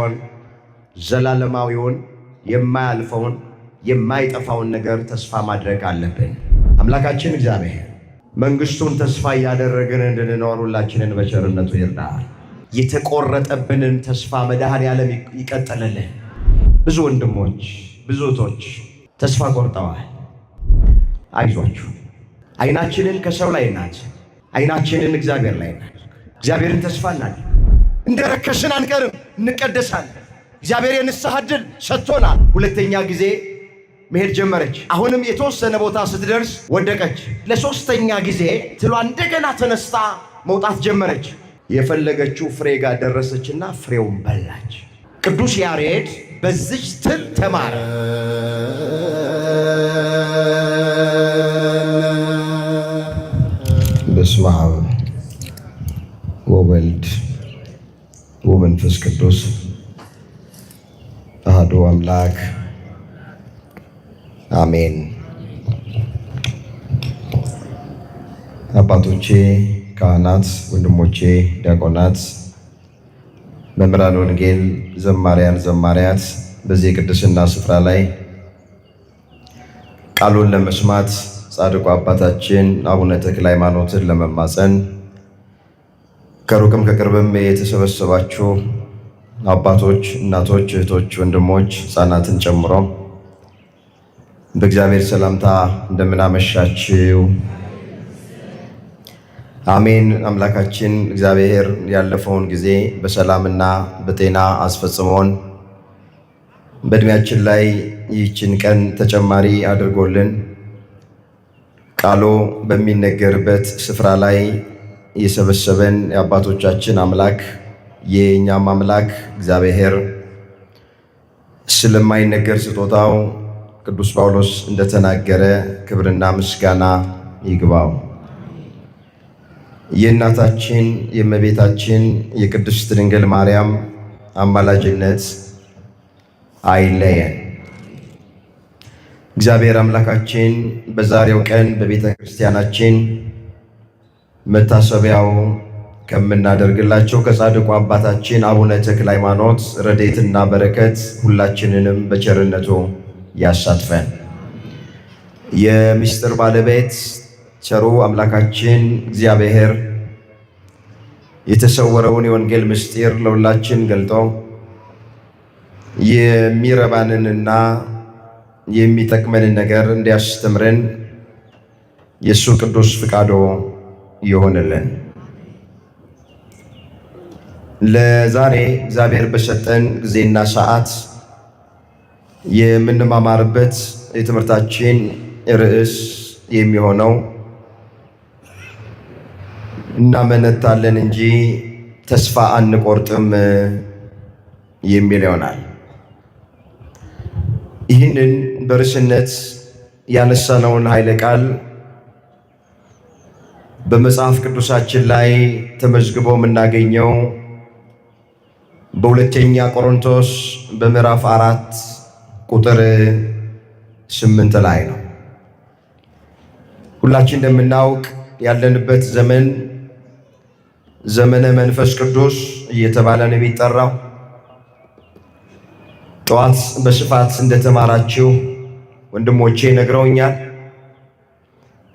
ሳይሆን ዘላለማዊውን የማያልፈውን የማይጠፋውን ነገር ተስፋ ማድረግ አለብን። አምላካችን እግዚአብሔር መንግስቱን ተስፋ እያደረግን እንድንኖር ሁላችንን በቸርነቱ ይርዳል። የተቆረጠብንን ተስፋ መድኃኔዓለም ይቀጥልልን። ብዙ ወንድሞች ብዙ እህቶች ተስፋ ቆርጠዋል። አይዟችሁ፣ አይናችንን ከሰው ላይ እናንሳ፣ አይናችንን እግዚአብሔር ላይ እናድርግ። እግዚአብሔርን ተስፋ እናድርግ። እንደረከስን አንቀርም፣ እንቀደሳለን። እግዚአብሔር የንስሐ ዕድል ሰጥቶናል። ሁለተኛ ጊዜ መሄድ ጀመረች። አሁንም የተወሰነ ቦታ ስትደርስ ወደቀች። ለሶስተኛ ጊዜ ትሏ እንደገና ተነስታ መውጣት ጀመረች። የፈለገችው ፍሬ ጋር ደረሰችና ፍሬውን በላች። ቅዱስ ያሬድ በዚች ትል ተማረ። በስመ አብ ወወልድ ወመንፈስ ቅዱስ አሐዱ አምላክ አሜን። አባቶቼ ካህናት፣ ወንድሞቼ ዲያቆናት፣ መምህራን ወንጌል፣ ዘማሪያን፣ ዘማሪያት በዚህ የቅድስና ስፍራ ላይ ቃሉን ለመስማት ጻድቁ አባታችን አቡነ ተክለ ሃይማኖትን ለመማፀን ከሩቅም ከቅርብም የተሰበሰባችሁ አባቶች፣ እናቶች፣ እህቶች፣ ወንድሞች ሕፃናትን ጨምሮ በእግዚአብሔር ሰላምታ እንደምናመሻችው አሜን። አምላካችን እግዚአብሔር ያለፈውን ጊዜ በሰላምና በጤና አስፈጽሞን በእድሜያችን ላይ ይህችን ቀን ተጨማሪ አድርጎልን ቃሉ በሚነገርበት ስፍራ ላይ የሰበሰበን የአባቶቻችን አምላክ የእኛም አምላክ እግዚአብሔር ስለማይነገር ስጦታው ቅዱስ ጳውሎስ እንደተናገረ ክብርና ምስጋና ይግባው። የእናታችን የእመቤታችን የቅድስት ድንግል ማርያም አማላጅነት አይለየን። እግዚአብሔር አምላካችን በዛሬው ቀን በቤተ ክርስቲያናችን መታሰቢያው ከምናደርግላቸው ከጻድቁ አባታችን አቡነ ተክለ ሃይማኖት ረድኤትና በረከት ሁላችንንም በቸርነቱ ያሳትፈን። የምስጢር ባለቤት ቸሩ አምላካችን እግዚአብሔር የተሰወረውን የወንጌል ምስጢር ለሁላችን ገልጦ የሚረባንንና የሚጠቅመንን ነገር እንዲያስተምረን የእሱ ቅዱስ ፍቃዶ ይሆንልን። ለዛሬ እግዚአብሔር በሰጠን ጊዜና ሰዓት የምንማማርበት የትምህርታችን ርዕስ የሚሆነው እናመነታለን እንጂ ተስፋ አንቆርጥም የሚል ይሆናል። ይህንን በርዕስነት ያነሳነውን ኃይለ ቃል በመጽሐፍ ቅዱሳችን ላይ ተመዝግቦ የምናገኘው በሁለተኛ ቆሮንቶስ በምዕራፍ 4 ቁጥር 8 ላይ ነው። ሁላችን እንደምናውቅ ያለንበት ዘመን ዘመነ መንፈስ ቅዱስ እየተባለ ነው የሚጠራው። ጠዋት በስፋት እንደተማራችሁ ወንድሞቼ ነግረውኛል።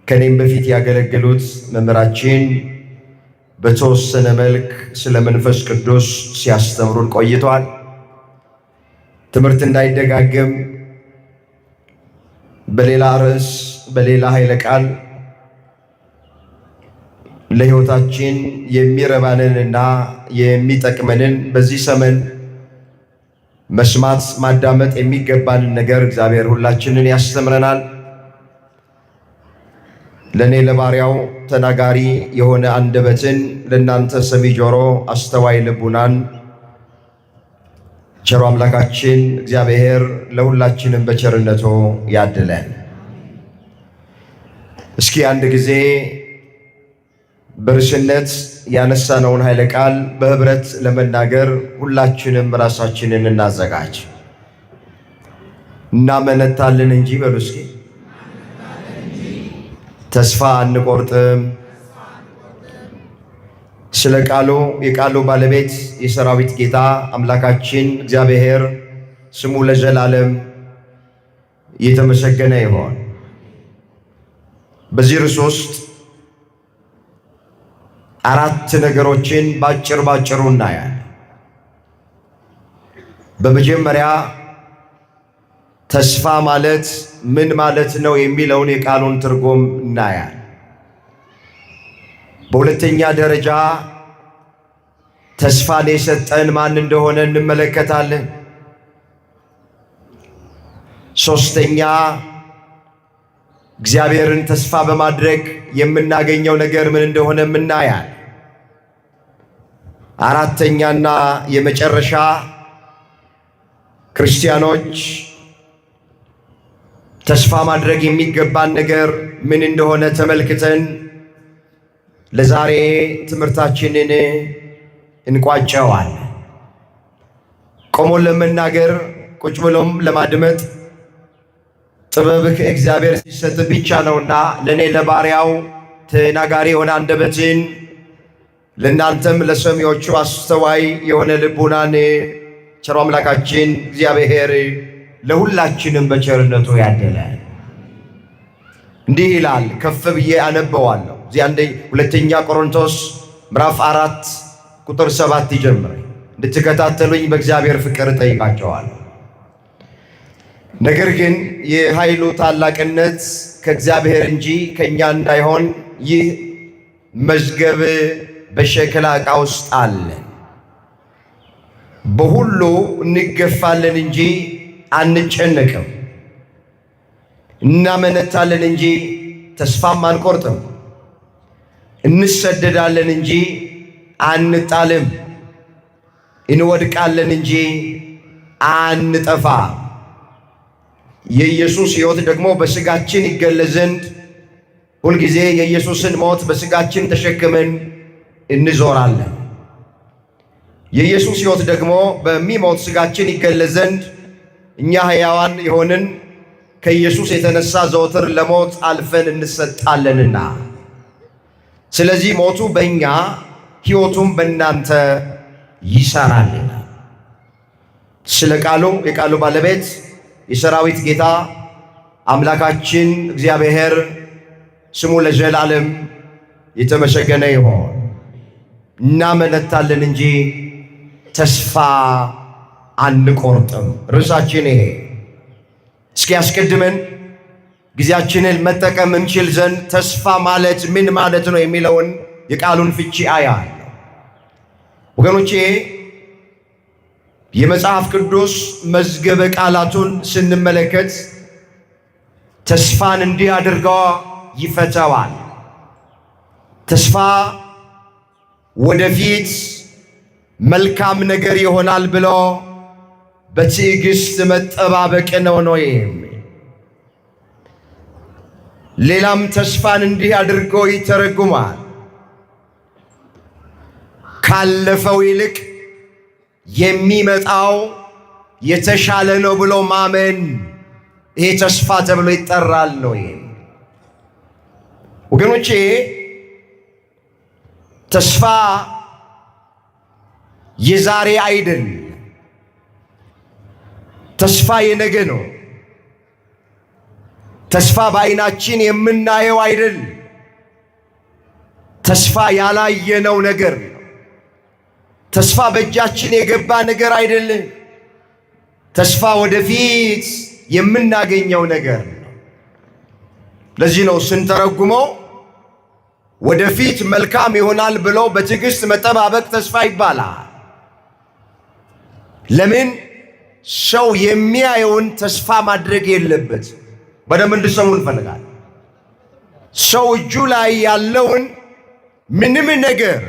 ከኔም በፊት ያገለገሉት መምህራችን በተወሰነ መልክ ስለ መንፈስ ቅዱስ ሲያስተምሩን ቆይተዋል። ትምህርት እንዳይደጋገም በሌላ ርዕስ በሌላ ኃይለ ቃል ለሕይወታችን የሚረባንንና የሚጠቅመንን በዚህ ዘመን መስማት ማዳመጥ የሚገባንን ነገር እግዚአብሔር ሁላችንን ያስተምረናል። ለእኔ ለባሪያው ተናጋሪ የሆነ አንደበትን ለእናንተ ሰሚ ጆሮ፣ አስተዋይ ልቡናን ቸሩ አምላካችን እግዚአብሔር ለሁላችንም በቸርነቱ ያድለን። እስኪ አንድ ጊዜ በርስነት ያነሳነውን ኃይለ ቃል በህብረት ለመናገር ሁላችንም ራሳችንን እናዘጋጅ። እናመነታለን እንጂ በሉ እስኪ፣ ተስፋ አንቆርጥም። ስለ ቃሉ የቃሉ ባለቤት የሰራዊት ጌታ አምላካችን እግዚአብሔር ስሙ ለዘላለም የተመሰገነ ይሆን። በዚህ ርዕስ ውስጥ አራት ነገሮችን ባጭር ባጭሩ እናያለን። በመጀመሪያ ተስፋ ማለት ምን ማለት ነው የሚለውን የቃሉን ትርጉም እናያለን። በሁለተኛ ደረጃ ተስፋን የሰጠን ማን እንደሆነ እንመለከታለን። ሶስተኛ እግዚአብሔርን ተስፋ በማድረግ የምናገኘው ነገር ምን እንደሆነ እናያለን። አራተኛና የመጨረሻ ክርስቲያኖች ተስፋ ማድረግ የሚገባን ነገር ምን እንደሆነ ተመልክተን ለዛሬ ትምህርታችንን እንቋጨዋል። ቆሞ ለመናገር ቁጭ ብሎም ለማድመጥ ጥበብ ከእግዚአብሔር ሲሰጥ ብቻ ነውና ለእኔ ለባሪያው ተናጋሪ የሆነ አንደበትን ለእናንተም ለሰሚዎቹ አስተዋይ የሆነ ልቡናን ቸሮ አምላካችን እግዚአብሔር ለሁላችንም በቸርነቱ ያደለ። እንዲህ ይላል፣ ከፍ ብዬ አነበዋለሁ። እዚህ ሁለተኛ ቆሮንቶስ ምዕራፍ 4 ቁጥር 7 ይጀምራል። እንድትከታተሉኝ በእግዚአብሔር ፍቅር እጠይቃቸዋለሁ። ነገር ግን የኃይሉ ታላቅነት ከእግዚአብሔር እንጂ ከእኛ እንዳይሆን ይህ መዝገብ በሸክላ ዕቃ ውስጥ አለ። በሁሉ እንገፋለን እንጂ አንጨነቅም፣ እናመነታለን እንጂ ተስፋም አንቆርጥም፣ እንሰደዳለን እንጂ አንጣልም፣ እንወድቃለን እንጂ አንጠፋ። የኢየሱስ ሕይወት ደግሞ በሥጋችን ይገለጽ ዘንድ ሁልጊዜ የኢየሱስን ሞት በሥጋችን ተሸክመን እንዞራለን። የኢየሱስ ሕይወት ደግሞ በሚሞት ሥጋችን ይገለጽ ዘንድ እኛ ሕያዋን የሆንን ከኢየሱስ የተነሳ ዘወትር ለሞት አልፈን እንሰጣለንና፣ ስለዚህ ሞቱ በእኛ ሕይወቱም በእናንተ ይሰራልና። ስለ ቃሉ የቃሉ ባለቤት የሰራዊት ጌታ አምላካችን እግዚአብሔር ስሙ ለዘላለም የተመሰገነ ይሆን። እናመነታለን እንጂ ተስፋ አንቆርጥም። ርዕሳችን ይሄ። እስኪ አስቀድመን ጊዜያችንን መጠቀም እንችል ዘንድ ተስፋ ማለት ምን ማለት ነው የሚለውን የቃሉን ፍቺ አያለሁ። ወገኖቼ፣ የመጽሐፍ ቅዱስ መዝገበ ቃላቱን ስንመለከት ተስፋን እንዲህ አድርጎ ይፈተዋል። ተስፋ ወደፊት መልካም ነገር ይሆናል ብሎ በትዕግስት መጠባበቅ ነው የሚል። ሌላም ተስፋን እንዲህ አድርጎ ይተረጉማል። ካለፈው ይልቅ የሚመጣው የተሻለ ነው ብሎ ማመን፣ ይሄ ተስፋ ተብሎ ይጠራል ነው። ወገኖቼ፣ ተስፋ የዛሬ አይደል። ተስፋ የነገ ነው። ተስፋ በዓይናችን የምናየው አይደል። ተስፋ ያላየነው ነገር ነው። ተስፋ በእጃችን የገባ ነገር አይደለም። ተስፋ ወደፊት የምናገኘው ነገር ነው። ለዚህ ነው ስንተረጉመው ወደፊት መልካም ይሆናል ብሎ በትዕግስት መጠባበቅ ተስፋ ይባላል። ለምን ሰው የሚያየውን ተስፋ ማድረግ የለበት። በደንብ እንድሰሙ እንፈልጋለን። ሰው እጁ ላይ ያለውን ምንም ነገር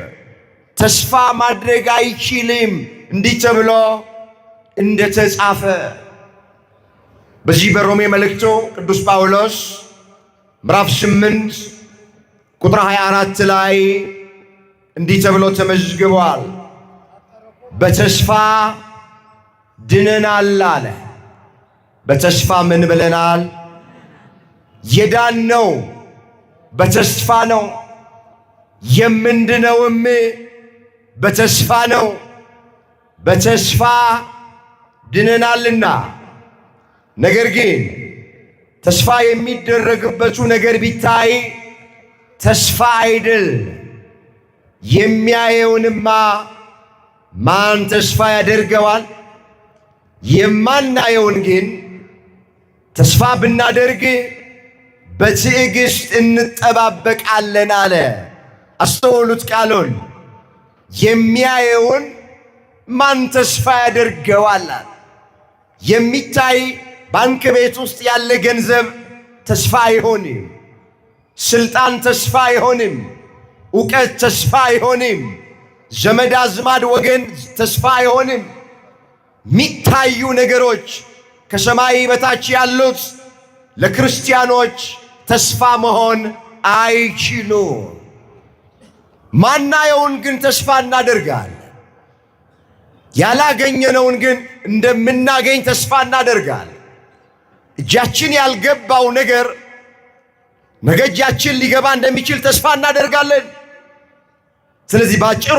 ተስፋ ማድረግ አይችልም። እንዲህ ተብሎ እንደተጻፈ በዚህ በሮሜ መልእክቱ ቅዱስ ጳውሎስ ምዕራፍ 8 ቁጥር 24 ላይ እንዲህ ተብሎ ተመዝግቧል። በተስፋ ድነናል አለ። በተስፋ ምን ብለናል? የዳነው በተስፋ ነው። የምንድነውም በተስፋ ነው። በተስፋ ድነናልና። ነገር ግን ተስፋ የሚደረግበቱ ነገር ቢታይ ተስፋ አይደል። የሚያየውንማ ማን ተስፋ ያደርገዋል? የማናየውን ግን ተስፋ ብናደርግ በትዕግሥት እንጠባበቃለን አለ። አስተውሉት ቃሉን። የሚያየውን ማን ተስፋ ያደርገዋል? የሚታይ ባንክ ቤት ውስጥ ያለ ገንዘብ ተስፋ አይሆንም። ስልጣን ተስፋ አይሆንም። እውቀት ተስፋ አይሆንም። ዘመድ አዝማድ ወገን ተስፋ አይሆንም። የሚታዩ ነገሮች ከሰማይ በታች ያሉት ለክርስቲያኖች ተስፋ መሆን አይችሉም። ማናየውን ግን ተስፋ እናደርጋለን። ያላገኘነውን ግን እንደምናገኝ ተስፋ እናደርጋለን። እጃችን ያልገባው ነገር ነገ እጃችን ሊገባ እንደሚችል ተስፋ እናደርጋለን። ስለዚህ ባጭሩ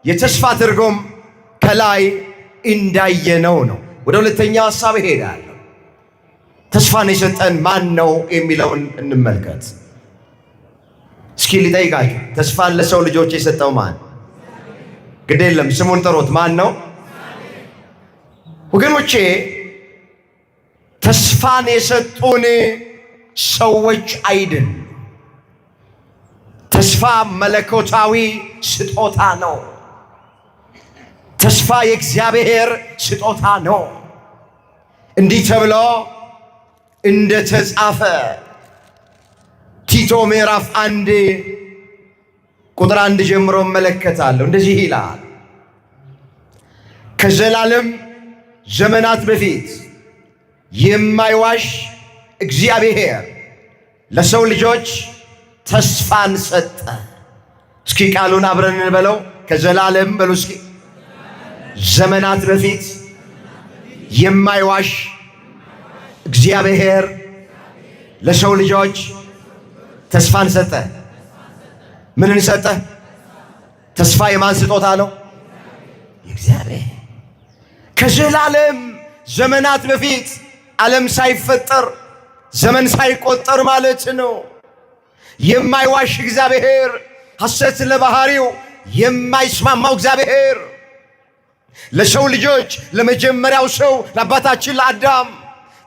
የተስፋ ትርጉም ከላይ እንዳየነው ነው። ወደ ሁለተኛው ሐሳብ እሄዳለሁ። ተስፋን የሰጠን ማን ነው የሚለውን እንመልከት። እስኪ ሊጠይቃችሁ፣ ተስፋን ለሰው ልጆች የሰጠው ማን? ግድ የለም ስሙን ጥሩት። ማን ነው ወገኖቼ? ተስፋን የሰጡን ሰዎች አይደል። ተስፋ መለኮታዊ ስጦታ ነው። ተስፋ የእግዚአብሔር ስጦታ ነው። እንዲህ ተብሎ እንደተጻፈ ቲቶ ምዕራፍ 1 ቁጥር 1 ጀምሮ እመለከታለሁ። እንደዚህ ይላል፣ ከዘላለም ዘመናት በፊት የማይዋሽ እግዚአብሔር ለሰው ልጆች ተስፋን ሰጠ። እስኪ ቃሉን አብረን እንበለው። ከዘላለም በሉ እስኪ ዘመናት በፊት የማይዋሽ እግዚአብሔር ለሰው ልጆች ተስፋን ሰጠ። ምንን ሰጠ? ተስፋ የማን ስጦታ ነው? የእግዚአብሔር። ከዘላለም ዘመናት በፊት ዓለም ሳይፈጠር ዘመን ሳይቆጠር ማለት ነው። የማይዋሽ እግዚአብሔር፣ ሐሰት ለባህሪው የማይስማማው እግዚአብሔር ለሰው ልጆች ለመጀመሪያው ሰው ለአባታችን ለአዳም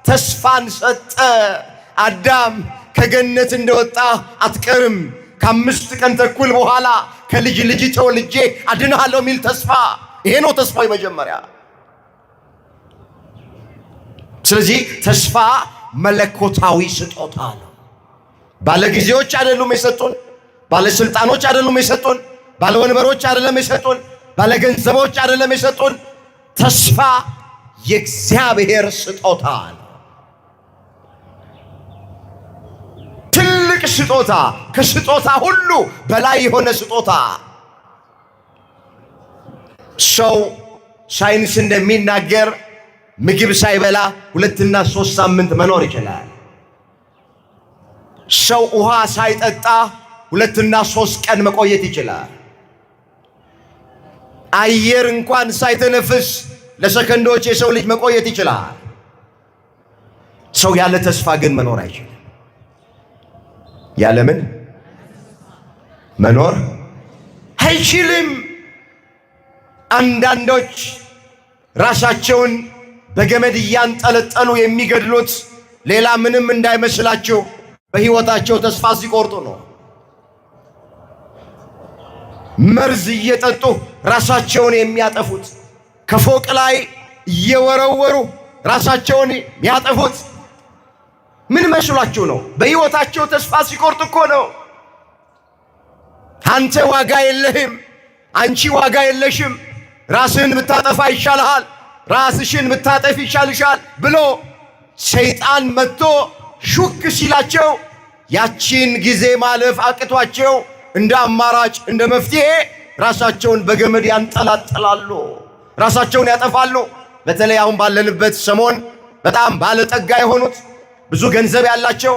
ተስፋን ሰጠ። አዳም ከገነት እንደወጣ አትቀርም፣ ከ5 ቀን ተኩል በኋላ ከልጅ ልጅ ተወልጄ አድንሃለሁ የሚል ተስፋ። ይሄ ነው ተስፋው የመጀመሪያ። ስለዚህ ተስፋ መለኮታዊ ስጦታ ነው። ባለጊዜዎች አይደሉም የሰጡን፣ ባለስልጣኖች አይደሉም የሰጡን፣ ባለወንበሮች አይደለም የሰጡን፣ ባለገንዘቦች አይደለም የሰጡን። ተስፋ የእግዚአብሔር ስጦታ ነው። ትልቅ ስጦታ፣ ከስጦታ ሁሉ በላይ የሆነ ስጦታ። ሰው ሳይንስ እንደሚናገር ምግብ ሳይበላ 2 እና 3 ሳምንት መኖር ይችላል። ሰው ውሃ ሳይጠጣ 2 እና 3 ቀን መቆየት ይችላል። አየር እንኳን ሳይተነፍስ ለሰከንዶች የሰው ልጅ መቆየት ይችላል። ሰው ያለ ተስፋ ግን መኖር አይችልም። ያለ ምን መኖር አይችልም። አንዳንዶች ራሳቸውን በገመድ እያንጠለጠሉ የሚገድሉት ሌላ ምንም እንዳይመስላቸው በሕይወታቸው ተስፋ ሲቆርጡ ነው። መርዝ እየጠጡ ራሳቸውን የሚያጠፉት፣ ከፎቅ ላይ እየወረወሩ ራሳቸውን የሚያጠፉት ምን መስሏችሁ ነው? በሕይወታቸው ተስፋ ሲቆርጡ እኮ ነው። አንተ ዋጋ የለህም፣ አንቺ ዋጋ የለሽም፣ ራስህን ብታጠፋ ይሻልሃል፣ ራስሽን ብታጠፊ ይሻልሻል ብሎ ሰይጣን መጥቶ ሹክ ሲላቸው ያቺን ጊዜ ማለፍ አቅቷቸው እንደ አማራጭ እንደ መፍትሄ ራሳቸውን በገመድ ያንጠላጥላሉ፣ ራሳቸውን ያጠፋሉ። በተለይ አሁን ባለንበት ሰሞን በጣም ባለጠጋ የሆኑት ብዙ ገንዘብ ያላቸው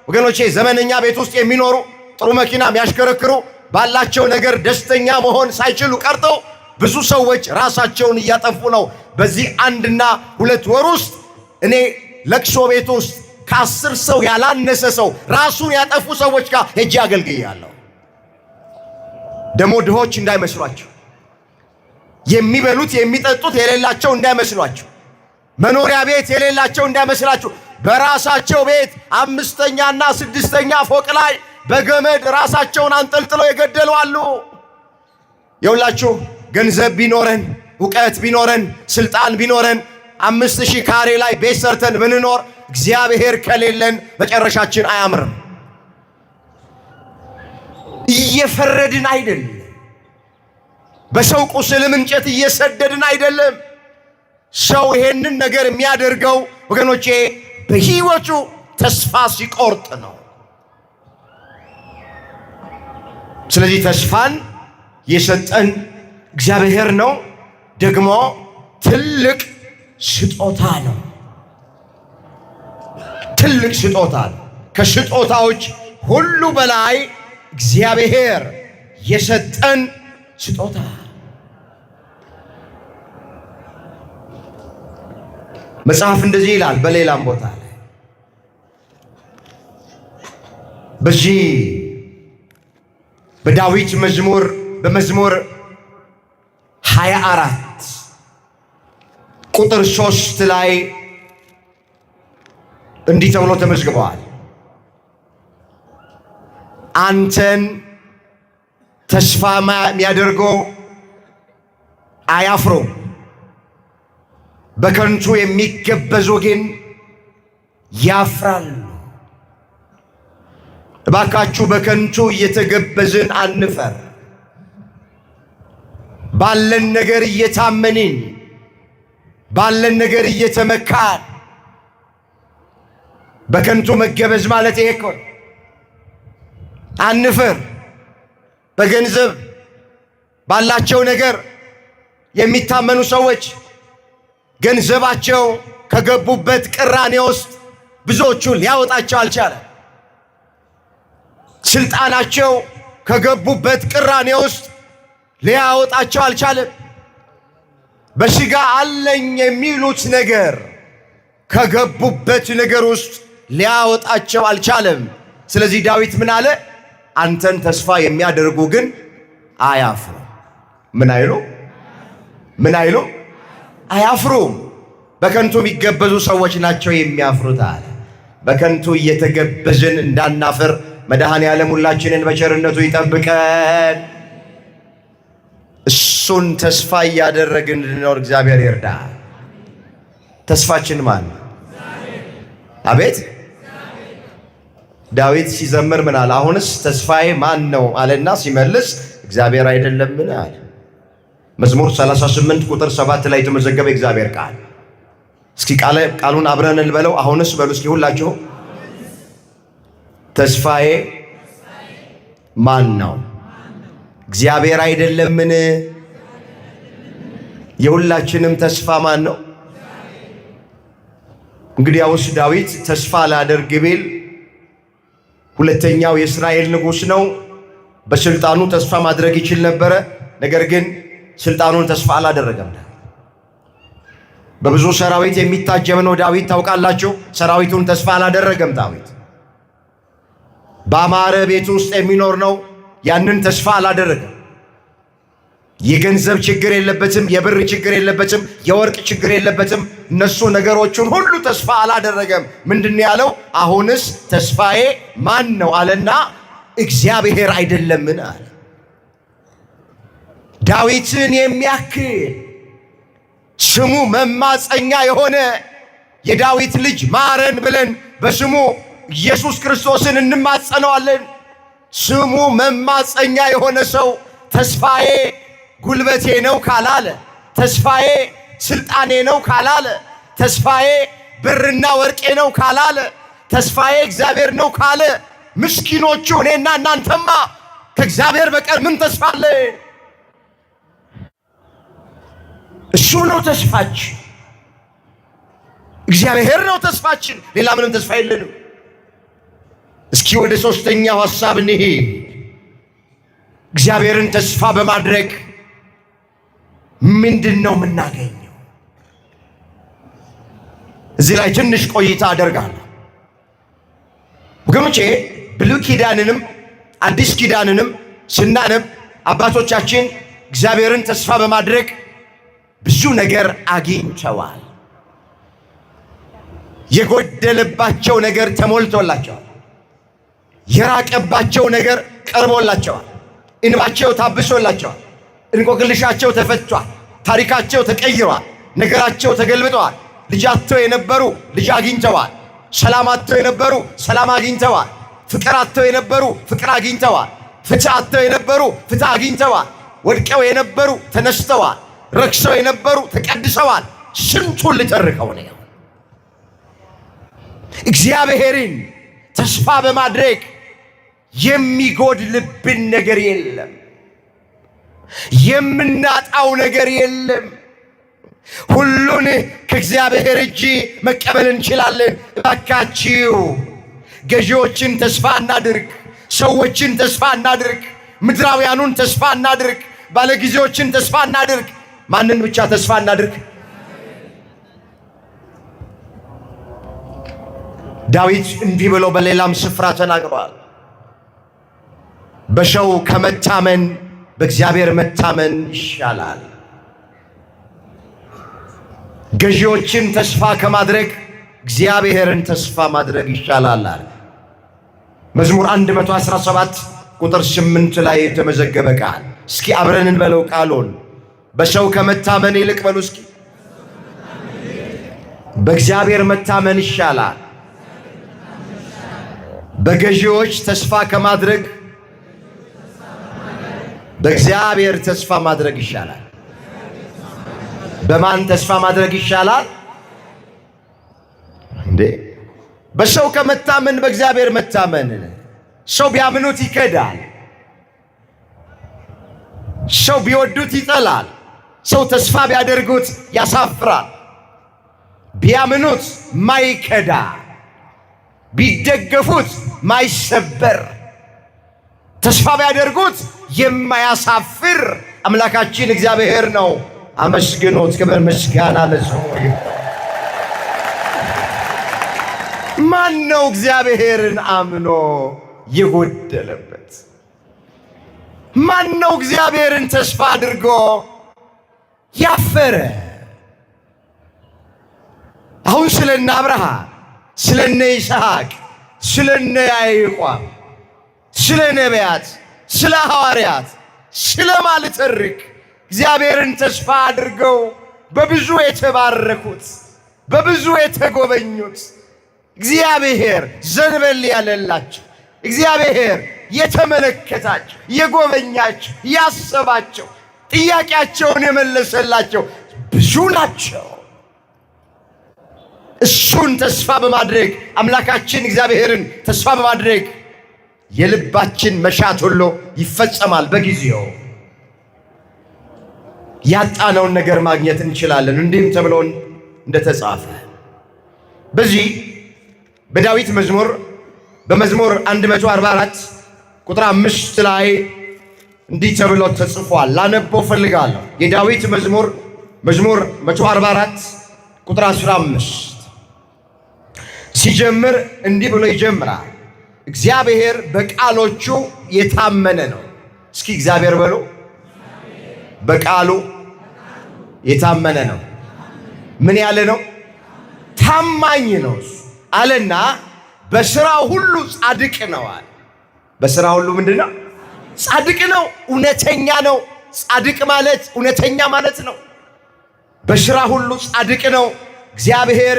ወገኖቼ፣ ዘመነኛ ቤት ውስጥ የሚኖሩ ጥሩ መኪና የሚያሽከረክሩ ባላቸው ነገር ደስተኛ መሆን ሳይችሉ ቀርተው ብዙ ሰዎች ራሳቸውን እያጠፉ ነው። በዚህ 1 እና 2 ወር ውስጥ እኔ ለቅሶ ቤት ውስጥ ከ10 ሰው ያላነሰ ሰው ራሱን ያጠፉ ሰዎች ጋር ሄጄ አገልግያለሁ። ደግሞ ድሆች እንዳይመስሏቸው፣ የሚበሉት የሚጠጡት የሌላቸው እንዳይመስሏቸው፣ መኖሪያ ቤት የሌላቸው እንዳይመስላችሁ። በራሳቸው ቤት 5ኛና 6ኛ ፎቅ ላይ በገመድ ራሳቸውን አንጠልጥለው የገደሉ አሉ። የሁላችሁ ገንዘብ ቢኖረን፣ እውቀት ቢኖረን፣ ስልጣን ቢኖረን፣ 5000 ካሬ ላይ ቤት ሰርተን ብንኖር እግዚአብሔር ከሌለን መጨረሻችን አያምርም። እየፈረድን አይደለም። በሰው ቁስልም እንጨት እየሰደድን አይደለም። ሰው ይሄንን ነገር የሚያደርገው ወገኖቼ በሕይወቱ ተስፋ ሲቆርጥ ነው። ስለዚህ ተስፋን የሰጠን እግዚአብሔር ነው። ደግሞ ትልቅ ስጦታ ነው። ትልቅ ስጦታ ነው። ከስጦታዎች ሁሉ በላይ እግዚአብሔር የሰጠን ስጦታ። መጽሐፍ እንደዚህ ይላል። በሌላም ቦታ ላይ በዚህ በዳዊት መዝሙር በመዝሙር 24 ቁጥር 3 ላይ እንዲህ ተብሎ ተመዝግበዋል። አንተን ተስፋ የሚያደርጉ አያፍሩም፣ በከንቱ የሚገበዙ ግን ያፍራሉ። እባካችሁ በከንቱ እየተገበዝን አንፈር። ባለን ነገር እየታመንን፣ ባለን ነገር እየተመካን፣ በከንቱ መገበዝ ማለት ይሄ እኮ ነው። አንፈር። በገንዘብ ባላቸው ነገር የሚታመኑ ሰዎች ገንዘባቸው ከገቡበት ቅራኔ ውስጥ ብዙዎቹን ሊያወጣቸው አልቻለም። ስልጣናቸው ከገቡበት ቅራኔ ውስጥ ሊያወጣቸው አልቻለም። በስጋ አለኝ የሚሉት ነገር ከገቡበት ነገር ውስጥ ሊያወጣቸው አልቻለም። ስለዚህ ዳዊት ምን አለ? አንተን ተስፋ የሚያደርጉ ግን አያፍሩም። ምን አይሉ? ምን አይሉ? አያፍሩም። በከንቱ የሚገበዙ ሰዎች ናቸው የሚያፍሩት አለ። በከንቱ እየተገበዝን እንዳናፍር መድኃኔ ዓለም ሁላችንን በቸርነቱ ይጠብቀን። እሱን ተስፋ እያደረግን እንድንኖር እግዚአብሔር ይርዳ። ተስፋችን ማን? አቤት ዳዊት ሲዘምር ምን አለ? አሁንስ ተስፋዬ ማን ነው አለና ሲመልስ እግዚአብሔር አይደለምን አለ። መዝሙር 38 ቁጥር 7 ላይ የተመዘገበ እግዚአብሔር ቃል። እስኪ ቃሉን አብረን እንበለው። አሁንስ በሉ እስኪ ሁላችሁ። ተስፋዬ ማን ነው? እግዚአብሔር አይደለምን? የሁላችንም ተስፋ ማን ነው? እንግዲያውስ ዳዊት ተስፋ ላደርግ ቢል ሁለተኛው የእስራኤል ንጉሥ ነው። በስልጣኑ ተስፋ ማድረግ ይችል ነበረ። ነገር ግን ስልጣኑን ተስፋ አላደረገም። በብዙ ሰራዊት የሚታጀብ ነው ዳዊት ታውቃላችሁ። ሰራዊቱን ተስፋ አላደረገም ዳዊት። በአማረ ቤት ውስጥ የሚኖር ነው። ያንን ተስፋ አላደረገም። የገንዘብ ችግር የለበትም። የብር ችግር የለበትም። የወርቅ ችግር የለበትም። እነሱ ነገሮቹን ሁሉ ተስፋ አላደረገም። ምንድን ያለው? አሁንስ ተስፋዬ ማን ነው አለና እግዚአብሔር አይደለምን አለ። ዳዊትን የሚያክል ስሙ መማፀኛ የሆነ የዳዊት ልጅ ማረን ብለን በስሙ ኢየሱስ ክርስቶስን እንማጸነዋለን። ስሙ መማፀኛ የሆነ ሰው ተስፋዬ ጉልበቴ ነው ካላለ፣ ተስፋዬ ስልጣኔ ነው ካላለ፣ ተስፋዬ ብርና ወርቄ ነው ካላለ፣ ተስፋዬ እግዚአብሔር ነው ካለ፣ ምስኪኖቹ እኔና እናንተማ ከእግዚአብሔር በቀር ምን ተስፋ አለ? እሱ ነው ተስፋችን። እግዚአብሔር ነው ተስፋችን። ሌላ ምንም ተስፋ የለንም። እስኪ ወደ ሶስተኛው ሐሳብ እንሂድ። እግዚአብሔርን ተስፋ በማድረግ ምንድን ነው የምናገኘው? እዚህ ላይ ትንሽ ቆይታ አደርጋለሁ ወገኖቼ። ብሉይ ኪዳንንም አዲስ ኪዳንንም ስናነብ አባቶቻችን እግዚአብሔርን ተስፋ በማድረግ ብዙ ነገር አግኝተዋል። የጎደለባቸው ነገር ተሞልቶላቸዋል። የራቀባቸው ነገር ቀርቦላቸዋል። እንባቸው ታብሶላቸዋል። እንቆቅልሻቸው ተፈቷል። ታሪካቸው ተቀይሯል። ነገራቸው ተገልብጠዋል። ልጅ አጥተው የነበሩ ልጅ አግኝተዋል። ሰላም አጥተው የነበሩ ሰላም አግኝተዋል። ፍቅር አጥተው የነበሩ ፍቅር አግኝተዋል። ፍትህ አጥተው የነበሩ ፍትህ አግኝተዋል። ወድቀው የነበሩ ተነስተዋል። ረክሰው የነበሩ ተቀድሰዋል። ስንቱን ልተርከው ነው። እግዚአብሔርን ተስፋ በማድረግ የሚጎድልብን ነገር የለም። የምናጣው ነገር የለም። ሁሉን ከእግዚአብሔር እጅ መቀበል እንችላለን። እባካችሁ ገዢዎችን ተስፋ እናድርግ፣ ሰዎችን ተስፋ እናድርግ፣ ምድራውያኑን ተስፋ እናድርግ፣ ባለጊዜዎችን ተስፋ እናድርግ። ማንን ብቻ ተስፋ እናድርግ? ዳዊት እንዲህ ብሎ በሌላም ስፍራ ተናግሯል። በሰው ከመታመን በእግዚአብሔር መታመን ይሻላል። ገዢዎችን ተስፋ ከማድረግ እግዚአብሔርን ተስፋ ማድረግ ይሻላል። መዝሙር 117 ቁጥር 8 ላይ የተመዘገበ ቃል። እስኪ አብረን እንበለው ቃሉን። በሰው ከመታመን ይልቅ በሉ እስኪ በእግዚአብሔር መታመን ይሻላል። በገዢዎች ተስፋ ከማድረግ በእግዚአብሔር ተስፋ ማድረግ ይሻላል። በማን ተስፋ ማድረግ ይሻላል እንዴ? በሰው ከመታመን በእግዚአብሔር መታመን። ሰው ቢያምኑት ይከዳል። ሰው ቢወዱት ይጠላል። ሰው ተስፋ ቢያደርጉት ያሳፍራል። ቢያምኑት ማይከዳ፣ ቢደገፉት ማይሰበር፣ ተስፋ ቢያደርጉት የማያሳፍር አምላካችን እግዚአብሔር ነው። አመስግኖት። ክብር ምስጋና ለስሙ ይሁን። ማን ነው እግዚአብሔርን አምኖ የጎደለበት? ማን ነው እግዚአብሔርን ተስፋ አድርጎ ያፈረ? አሁን ስለነ አብርሃም፣ ስለነ ይስሐቅ፣ ስለነ ያዕቆብ፣ ስለ ነቢያት፣ ስለ ሐዋርያት ስለ ማልተርክ እግዚአብሔርን ተስፋ አድርገው በብዙ የተባረኩት፣ በብዙ የተጎበኙት፣ እግዚአብሔር ዘንበል ያለላቸው፣ እግዚአብሔር የተመለከታቸው፣ የጎበኛቸው፣ ያሰባቸው፣ ጥያቄያቸውን የመለሰላቸው ብዙ ናቸው። እሱን ተስፋ በማድረግ፣ አምላካችን እግዚአብሔርን ተስፋ በማድረግ የልባችን መሻት ሁሉ ይፈጸማል። በጊዜው ያጣነውን ነገር ማግኘት እንችላለን። እንዲህም ተብሎ እንደተጻፈ በዚህ በዳዊት መዝሙር በመዝሙር 144 ቁጥር 5 ላይ እንዲህ ተብሎ ተጽፏል። ላነበው ፈልጋለሁ። የዳዊት መዝሙር መዝሙር 144 ቁጥር 15 ሲጀምር እንዲህ ብሎ ይጀምራል። እግዚአብሔር በቃሎቹ የታመነ ነው። እስኪ እግዚአብሔር በሉ፣ በቃሉ የታመነ ነው። ምን ያለ ነው? ታማኝ ነው አለና በስራው ሁሉ ጻድቅ ነው አለ። በስራው ሁሉ ምንድን ነው? ጻድቅ ነው፣ እውነተኛ ነው። ጻድቅ ማለት እውነተኛ ማለት ነው። በስራ ሁሉ ጻድቅ ነው። እግዚአብሔር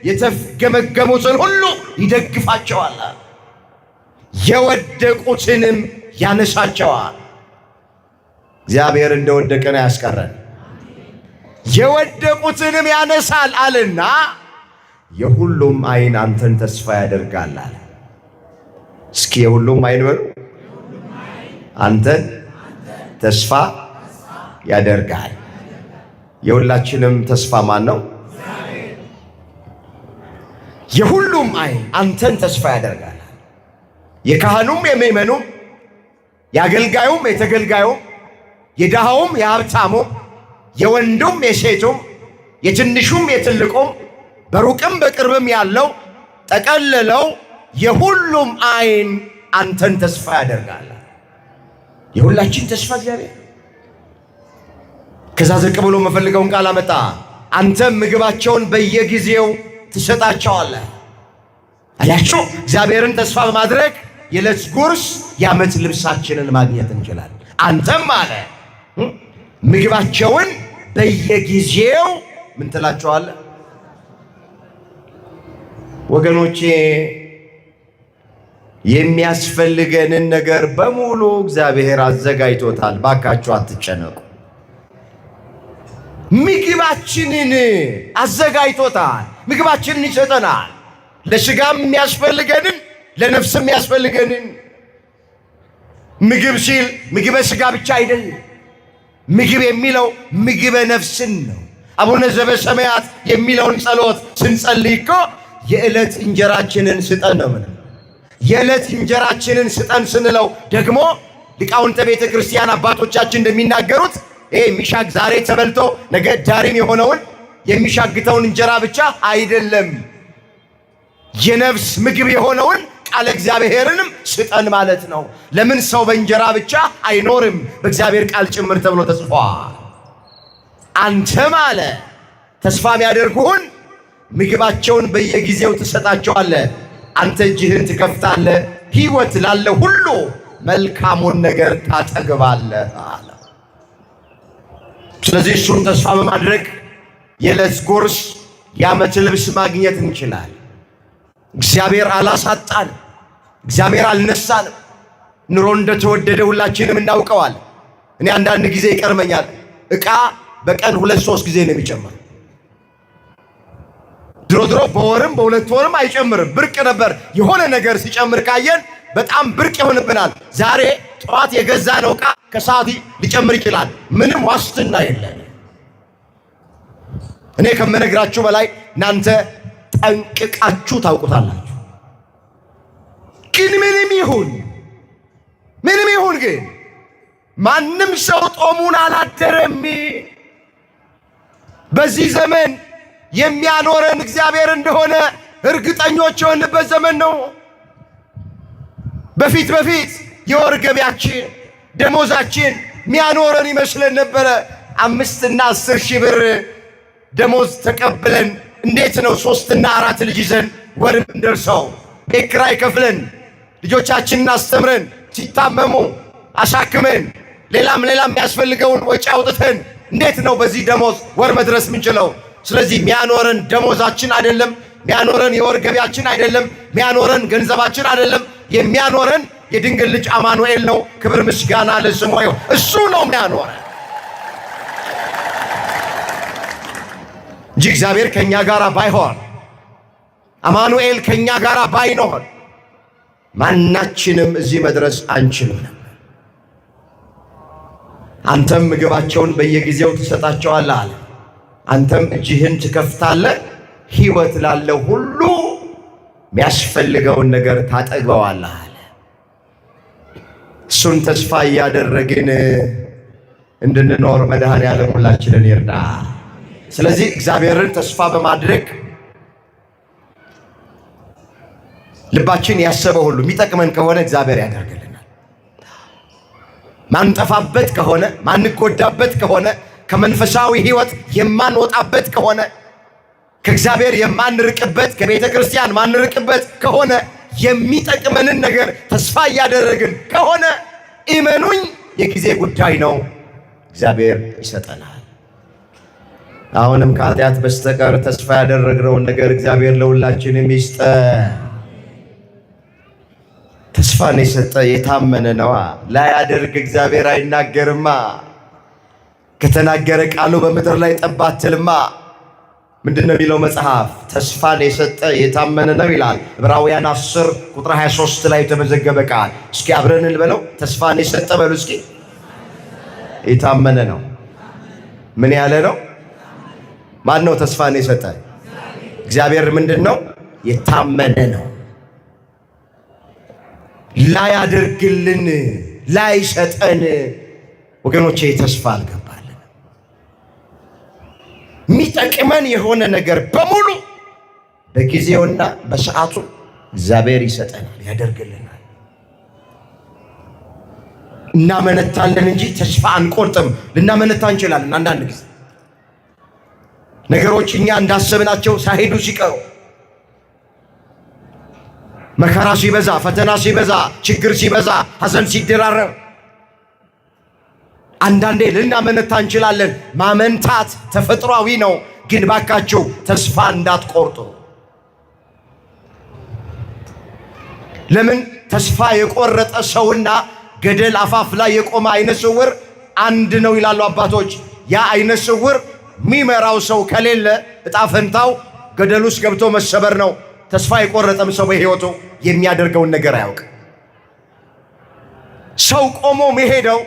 የተገመገሙትን ሁሉ ይደግፋቸዋል፣ የወደቁትንም ያነሳቸዋል። እግዚአብሔር እንደወደቀን አያስቀረን፣ የወደቁትንም ያነሳል አለና የሁሉም ዓይን አንተን ተስፋ ያደርጋል አለ። እስኪ የሁሉም ዓይን በሉ፣ አንተን ተስፋ ያደርጋል። የሁላችንም ተስፋ ማን ነው? የሁሉም ዓይን አንተን ተስፋ ያደርጋል። የካህኑም የምእመኑም፣ የአገልጋዩም የተገልጋዩም፣ የድሃውም የሀብታሙም፣ የወንዱም የሴቱም፣ የትንሹም የትልቁም፣ በሩቅም በቅርብም ያለው ጠቀልለው የሁሉም ዓይን አንተን ተስፋ ያደርጋል። የሁላችን ተስፋ እግዚአብሔር። ከዛ ዝቅ ብሎ የምፈልገውን ቃል አመጣ። አንተም ምግባቸውን በየጊዜው ትሰጣቸዋለህ። አያችሁ፣ እግዚአብሔርን ተስፋ በማድረግ የዕለት ጉርስ የዓመት ልብሳችንን ማግኘት እንችላለን። አንተም አለ ምግባቸውን በየጊዜው ምን ትላቸዋለህ? ወገኖቼ፣ የሚያስፈልገንን ነገር በሙሉ እግዚአብሔር አዘጋጅቶታል። ባካችሁ አትጨነቁ። ምግባችንን አዘጋጅቶታል። ምግባችንን ይሰጠናል። ለስጋም የሚያስፈልገንን ለነፍስም የሚያስፈልገንን። ምግብ ሲል ምግበ ስጋ ብቻ አይደለም። ምግብ የሚለው ምግበ ነፍስን ነው። አቡነ ዘበሰማያት የሚለውን ጸሎት ስንጸልይ እኮ የዕለት እንጀራችንን ስጠን ነው ምንለው። የዕለት እንጀራችንን ስጠን ስንለው ደግሞ ሊቃውንተ ቤተ ክርስቲያን አባቶቻችን እንደሚናገሩት ይሄ የሚሻግ ዛሬ ተበልቶ ነገ ዳሪም የሆነውን የሚሻግተውን እንጀራ ብቻ አይደለም፣ የነፍስ ምግብ የሆነውን ቃለ እግዚአብሔርንም ስጠን ማለት ነው። ለምን ሰው በእንጀራ ብቻ አይኖርም በእግዚአብሔር ቃል ጭምር ተብሎ ተጽፏል። አንተም አለ ተስፋ የሚያደርጉህን ምግባቸውን በየጊዜው ትሰጣቸዋለህ። አንተ እጅህን ትከፍታለህ፣ ሕይወት ላለ ሁሉ መልካሙን ነገር ታጠግባለህ አለ። ስለዚህ እሱን ተስፋ በማድረግ የዕለት ጉርስ የዓመት ልብስ ማግኘት እንችላለን። እግዚአብሔር አላሳጣን፣ እግዚአብሔር አልነሳንም። ኑሮ እንደተወደደ ሁላችንም እናውቀዋል። እኔ አንዳንድ ጊዜ ይቀርመኛል። ዕቃ በቀን 2-3 ጊዜ ነው የሚጨምር። ድሮ ድሮ በወርም በሁለት ወርም አይጨምርም፣ ብርቅ ነበር። የሆነ ነገር ሲጨምር ካየን በጣም ብርቅ ይሆንብናል። ዛሬ ጠዋት የገዛነው ዕቃ ከሰዓት ሊጨምር ይችላል። ምንም ዋስትና የለን። እኔ ከምነግራችሁ በላይ እናንተ ጠንቅቃችሁ ታውቁታላችሁ። ግን ምንም ይሁን ምንም ይሁን ግን ማንም ሰው ጦሙን አላደረም። በዚህ ዘመን የሚያኖረን እግዚአብሔር እንደሆነ እርግጠኞች የሆንበት ዘመን ነው። በፊት በፊት የወር ገቢያችን ደሞዛችን የሚያኖረን ይመስለን ነበረ። 5 እና 10 ሺህ ብር ደሞዝ ተቀብለን እንዴት ነው 3 እና 4 ልጅ ይዘን ወር የምንደርሰው? ቤት ኪራይ ከፍለን፣ ልጆቻችንን አስተምረን፣ ሲታመሙ አሳክመን፣ ሌላም ሌላም የሚያስፈልገውን ወጪ አውጥተን እንዴት ነው በዚህ ደሞዝ ወር መድረስ የምንችለው? ስለዚህ የሚያኖረን ደሞዛችን አይደለም፣ የሚያኖረን የወር ገቢያችን አይደለም፣ የሚያኖረን ገንዘባችን አይደለም። የሚያኖረን የድንግል ልጅ አማኑኤል ነው። ክብር ምስጋና ለስሙ ይሁን። እሱ ነው የሚያኖረን እንጂ እግዚአብሔር ከኛ ጋር ባይሆን፣ አማኑኤል ከኛ ጋር ባይኖር ማናችንም እዚህ መድረስ አንችልም ነበር። አንተም ምግባቸውን በየጊዜው ትሰጣቸዋለህ አለ። አንተም እጅህን ትከፍታለህ፣ ሕይወት ላለው ሁሉ የሚያስፈልገውን ነገር ታጠግበዋለህ አለ። እሱን ተስፋ እያደረግን እንድንኖር መድኃኔዓለም ሁላችንን ይርዳ። ስለዚህ እግዚአብሔርን ተስፋ በማድረግ ልባችን ያሰበው ሁሉ የሚጠቅመን ከሆነ እግዚአብሔር ያደርግልናል። ማንጠፋበት ከሆነ፣ ማንጎዳበት ከሆነ፣ ከመንፈሳዊ ሕይወት የማንወጣበት ከሆነ፣ ከእግዚአብሔር የማንርቅበት፣ ከቤተ ክርስቲያን ማንርቅበት ከሆነ፣ የሚጠቅመንን ነገር ተስፋ እያደረግን ከሆነ እመኑኝ የጊዜ ጉዳይ ነው፣ እግዚአብሔር ይሰጠናል። አሁንም ከኃጢአት በስተቀር ተስፋ ያደረግነውን ነገር እግዚአብሔር ለሁላችንም ይስጠን። ተስፋን የሰጠ የታመነ ነዋ። ላያደርግ እግዚአብሔር አይናገርማ። ከተናገረ ቃሉ በምድር ላይ ጠብ አትልማ። ምንድን ነው የሚለው መጽሐፍ? ተስፋን የሰጠ የታመነ ነው ይላል። ዕብራውያን 10 ቁጥር 23 ላይ የተመዘገበ ቃል። እስኪ አብረን እንበለው። ተስፋን የሰጠ በሉ እስኪ። የታመነ ነው። ምን ያለ ነው? ማን ነው ተስፋን የሰጠ? እግዚአብሔር ምንድን ነው? የታመነ ነው። ላያደርግልን ላይሰጠን ወገኖቼ ተስፋ አልገባልን። የሚጠቅመን የሆነ ነገር በሙሉ በጊዜውና በሰዓቱ እግዚአብሔር ይሰጠናል፣ ያደርግልናል። እናመነታለን እንጂ ተስፋ አንቆርጥም። ልናመነታ እንችላለን። አንዳንድ ጊዜ ነገሮች እኛ እንዳሰብናቸው ሳይሄዱ ሲቀሩ፣ መከራ ሲበዛ፣ ፈተና ሲበዛ፣ ችግር ሲበዛ፣ ሐዘን ሲደራረብ አንዳንዴ ልናመነታ እንችላለን። ማመንታት ተፈጥሯዊ ነው። ግን ባካችሁ ተስፋ እንዳትቆርጡ። ለምን ተስፋ የቆረጠ ሰውና ገደል አፋፍ ላይ የቆመ አይነ ስውር አንድ ነው ይላሉ አባቶች። ያ አይነ ስውር የሚመራው ሰው ከሌለ እጣ ፈንታው ገደል ውስጥ ገብቶ መሰበር ነው። ተስፋ የቆረጠም ሰው በሕይወቱ የሚያደርገውን ነገር አያውቅ። ሰው ቆሞ መሄደው፣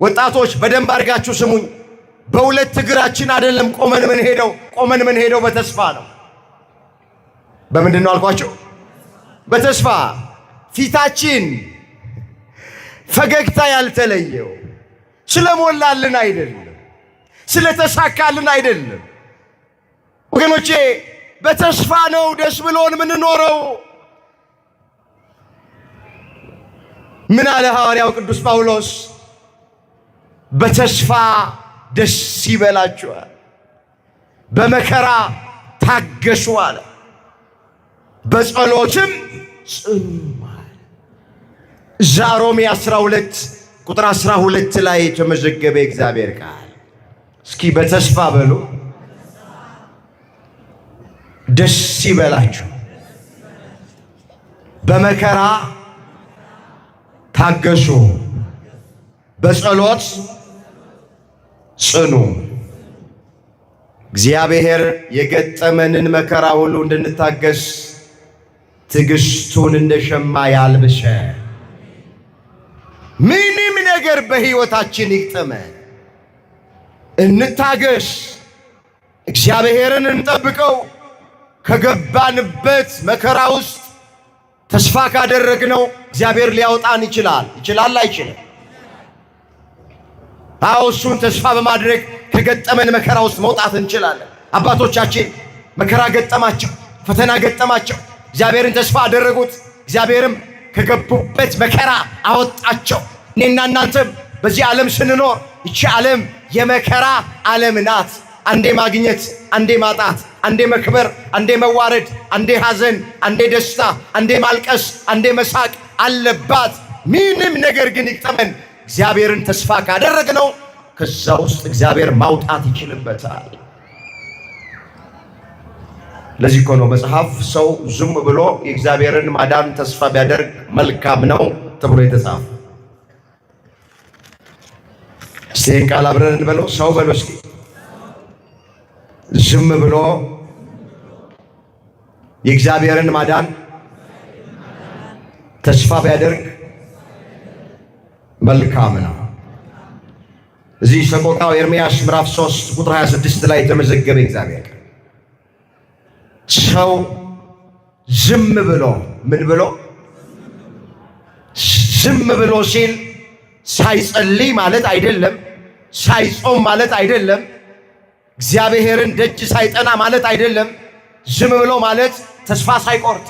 ወጣቶች በደንብ አድርጋችሁ ስሙኝ። በሁለት እግራችን አይደለም ቆመን ምን ሄደው፣ ቆመን ምን ሄደው በተስፋ ነው። በምንድን ነው አልኳቸው? በተስፋ። ፊታችን ፈገግታ ያልተለየው ስለሞላልን አይደለም፣ ስለተሳካልን አይደለም። ወገኖቼ በተስፋ ነው ደስ ብሎን የምንኖረው። ምን አለ ሐዋርያው ቅዱስ ጳውሎስ? በተስፋ ደስ ይበላችኋል፣ በመከራ ታገሱ አለ፣ በጸሎትም ጽኑ አለ። እዛ ሮሜ 12 ቁጥር 12 ላይ የተመዘገበ የእግዚአብሔር ቃል። እስኪ በተስፋ በሉ፣ ደስ ይበላችሁ፣ በመከራ ታገሱ፣ በጸሎት ጽኑ። እግዚአብሔር የገጠመንን መከራ ሁሉ እንድንታገስ ትዕግስቱን እንደ ሸማ ያልብሰን። ምንም ነገር በሕይወታችን ይግጠመን፣ እንታገስ፣ እግዚአብሔርን እንጠብቀው። ከገባንበት መከራ ውስጥ ተስፋ ካደረግነው እግዚአብሔር ሊያወጣን ይችላል። ይችላል አይችልም? አዎ፣ እሱን ተስፋ በማድረግ ከገጠመን መከራ ውስጥ መውጣት እንችላለን። አባቶቻችን መከራ ገጠማቸው፣ ፈተና ገጠማቸው፣ እግዚአብሔርን ተስፋ አደረጉት። እግዚአብሔርም ከገቡበት መከራ አወጣቸው። እኔና እናንተም በዚህ ዓለም ስንኖር ይቺ ዓለም የመከራ ዓለም ናት። አንዴ ማግኘት፣ አንዴ ማጣት፣ አንዴ መክበር፣ አንዴ መዋረድ፣ አንዴ ሐዘን፣ አንዴ ደስታ፣ አንዴ ማልቀስ፣ አንዴ መሳቅ አለባት። ምንም ነገር ግን ይግጠመን እግዚአብሔርን ተስፋ ካደረግነው ከዛ ውስጥ እግዚአብሔር ማውጣት ይችልበታል። ለዚህ እኮ ነው መጽሐፍ ሰው ዝም ብሎ የእግዚአብሔርን ማዳን ተስፋ ቢያደርግ መልካም ነው ተብሎ የተጻፈ። እስቲ ይህን ቃል አብረን እንበለው። ሰው በሎ እስኪ፣ ዝም ብሎ የእግዚአብሔርን ማዳን ተስፋ ቢያደርግ መልካም ነው። እዚህ ሰቆቃው ኤርምያስ ምዕራፍ 3 ቁጥር 26 ላይ የተመዘገበ እግዚአብሔር ሰው ዝም ብሎ፣ ምን ብሎ? ዝም ብሎ ሲል ሳይጸልይ ማለት አይደለም፣ ሳይጾም ማለት አይደለም፣ እግዚአብሔርን ደጅ ሳይጠና ማለት አይደለም። ዝም ብሎ ማለት ተስፋ ሳይቆርጥ፣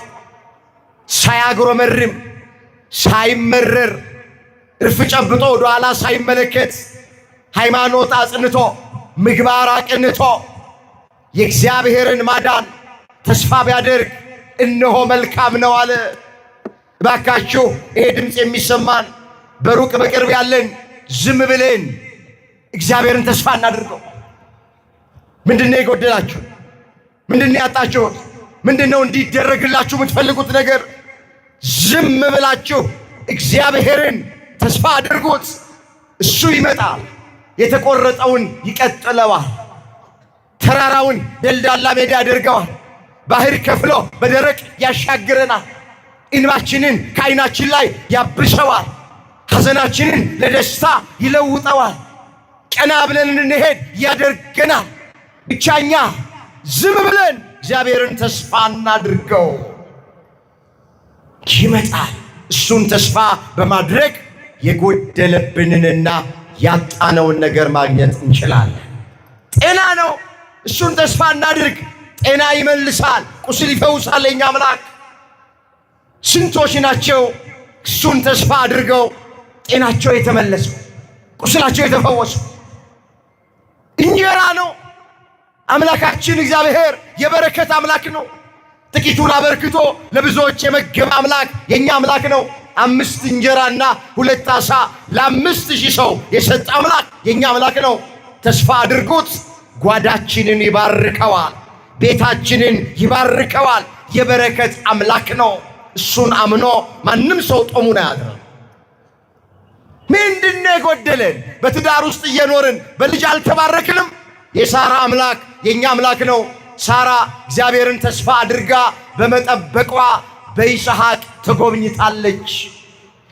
ሳያጉረመርም፣ ሳይመረር፣ እርፍ ጨብጦ ወደኋላ ሳይመለከት፣ ሃይማኖት አጽንቶ ምግባር አቅንቶ የእግዚአብሔርን ማዳን ተስፋ ቢያደርግ እነሆ መልካም ነው አለ። እባካችሁ ይሄ ድምፅ የሚሰማን በሩቅ በቅርብ ያለን ዝም ብለን እግዚአብሔርን ተስፋ እናድርገው። ምንድነው የጎደላችሁ? ምንድነው ያጣችሁት? ምንድነው እንዲደረግላችሁ የምትፈልጉት ነገር? ዝም ብላችሁ እግዚአብሔርን ተስፋ አድርጉት። እሱ ይመጣል፣ የተቆረጠውን ይቀጥለዋል፣ ተራራውን ደልዳላ ሜዳ ያደርገዋል፣ ባህር ከፍሎ በደረቅ ያሻግረናል፣ እንባችንን ከዓይናችን ላይ ያብሰዋል፣ ሐዘናችንን ለደስታ ይለውጠዋል፣ ቀና ብለን እንድንሄድ ያደርገናል። ብቻኛ ዝም ብለን እግዚአብሔርን ተስፋ እናድርገው። ይመጣል። እሱን ተስፋ በማድረግ የጎደለብንንና ያጣነውን ነገር ማግኘት እንችላለን። ጤና ነው። እሱን ተስፋ እናድርግ። ጤና ይመልሳል፣ ቁስል ይፈውሳል የኛ አምላክ። ስንቶች ናቸው እሱን ተስፋ አድርገው ጤናቸው የተመለሰው ቁስላቸው የተፈወሰው? እንጀራ ነው። አምላካችን እግዚአብሔር የበረከት አምላክ ነው። ጥቂቱን አበርክቶ ለብዙዎች የመገበ አምላክ የእኛ አምላክ ነው። 5 እንጀራና 2 ዓሣ ለ5000 ሰው የሰጠ አምላክ የእኛ አምላክ ነው። ተስፋ አድርጉት። ጓዳችንን ይባርከዋል፣ ቤታችንን ይባርከዋል። የበረከት አምላክ ነው። እሱን አምኖ ማንም ሰው ጦሙን አያድርም። ምንድነው የጎደለን? በትዳር ውስጥ እየኖርን በልጅ አልተባረክንም? የሳራ አምላክ የኛ አምላክ ነው። ሳራ እግዚአብሔርን ተስፋ አድርጋ በመጠበቋ በይስሐቅ ተጎብኝታለች።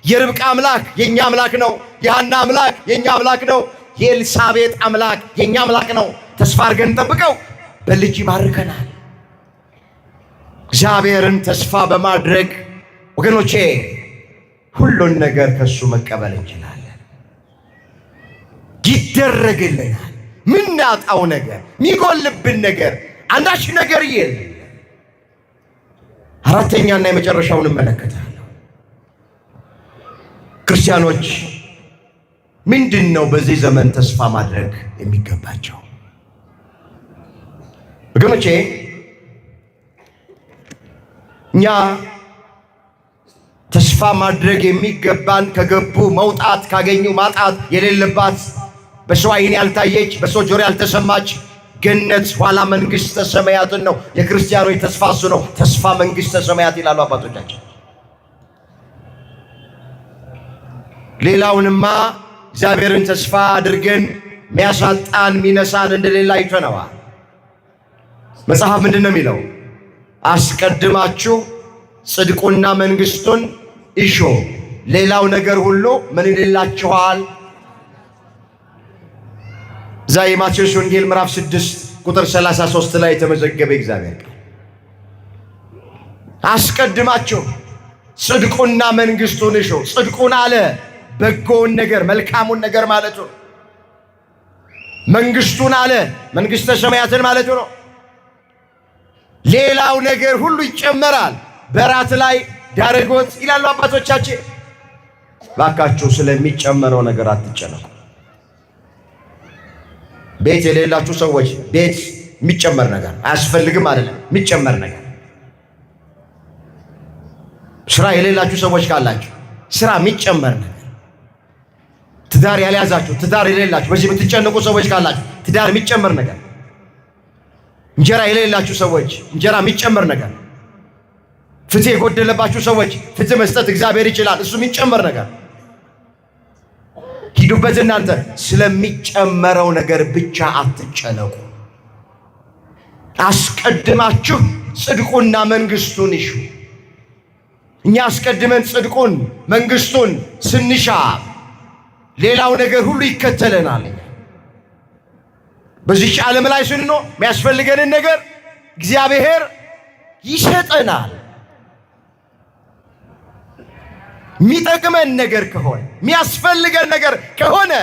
የርብቃ አምላክ የኛ አምላክ ነው። የሐና አምላክ የኛ አምላክ ነው። የኤልሳቤጥ አምላክ የኛ አምላክ ነው። ተስፋ አድርገን እንጠብቀው፣ በልጅ ይባርከናል። እግዚአብሔርን ተስፋ በማድረግ ወገኖቼ ሁሉን ነገር ከሱ መቀበል እንችላለን። ይደረግልናል። ምናጣው ነገር፣ ሚጎልብን ነገር አንዳች ነገር የለም። አራተኛና የመጨረሻውን እመለከታለሁ። ክርስቲያኖች ምንድነው በዚህ ዘመን ተስፋ ማድረግ የሚገባቸው? ወገኖቼ እኛ ተስፋ ማድረግ የሚገባን ከገቡ መውጣት ካገኙ ማጣት የሌለባት በሰው ዓይን ያልታየች በሰው ጆሮ ያልተሰማች ገነት ኋላ መንግሥተ ሰማያትን ነው። የክርስቲያኖች ተስፋ እሱ ነው። ተስፋ መንግሥተ ሰማያት ይላሉ አባቶቻችን። ሌላውንማ እግዚአብሔርን ተስፋ አድርገን ሚያሳጣን ሚነሳን እንደሌላ አይተነዋል። መጽሐፍ ምንድነው የሚለው? አስቀድማችሁ ጽድቁና መንግሥቱን እሹ፣ ሌላው ነገር ሁሉ ምን ይልላችኋል? እዛ የማቴዎስ ወንጌል ምዕራፍ 6 ቁጥር 33 ላይ የተመዘገበ እግዚአብሔር ቃል አስቀድማችሁ ጽድቁና መንግሥቱን እሹ። ጽድቁን አለ በጎውን ነገር መልካሙን ነገር ማለቱ ነው። መንግሥቱን አለ መንግሥተ ሰማያትን ማለቱ ነው። ሌላው ነገር ሁሉ ይጨመራል። በራት ላይ ዳረጎት ይላሉ አባቶቻችን። እባካችሁ ስለሚጨመረው ነገር አትጨነቁ። ቤት የሌላችሁ ሰዎች ቤት የሚጨመር ነገር አያስፈልግም አይደለም፣ የሚጨመር ነገር። ስራ የሌላችሁ ሰዎች ካላችሁ ስራ የሚጨመር ነገር። ትዳር ያልያዛችሁ፣ ትዳር የሌላችሁ፣ በዚህ የምትጨነቁ ሰዎች ካላችሁ ትዳር የሚጨመር ነገር። እንጀራ የሌላችሁ ሰዎች እንጀራ የሚጨመር ነገር። ፍትህ የጎደለባችሁ ሰዎች ፍትህ መስጠት እግዚአብሔር ይችላል፣ እሱ የሚጨመር ነገር። ሂዱበት እናንተ። ስለሚጨመረው ነገር ብቻ አትጨነቁ። አስቀድማችሁ ጽድቁና መንግሥቱን እሹ። እኛ አስቀድመን ጽድቁን መንግሥቱን ስንሻ ሌላው ነገር ሁሉ ይከተለናል። በዚህች ዓለም ላይ ስንኖር የሚያስፈልገንን ነገር እግዚአብሔር ይሰጠናል። የሚጠቅመን ነገር ከሆነ የሚያስፈልገን ነገር ከሆነ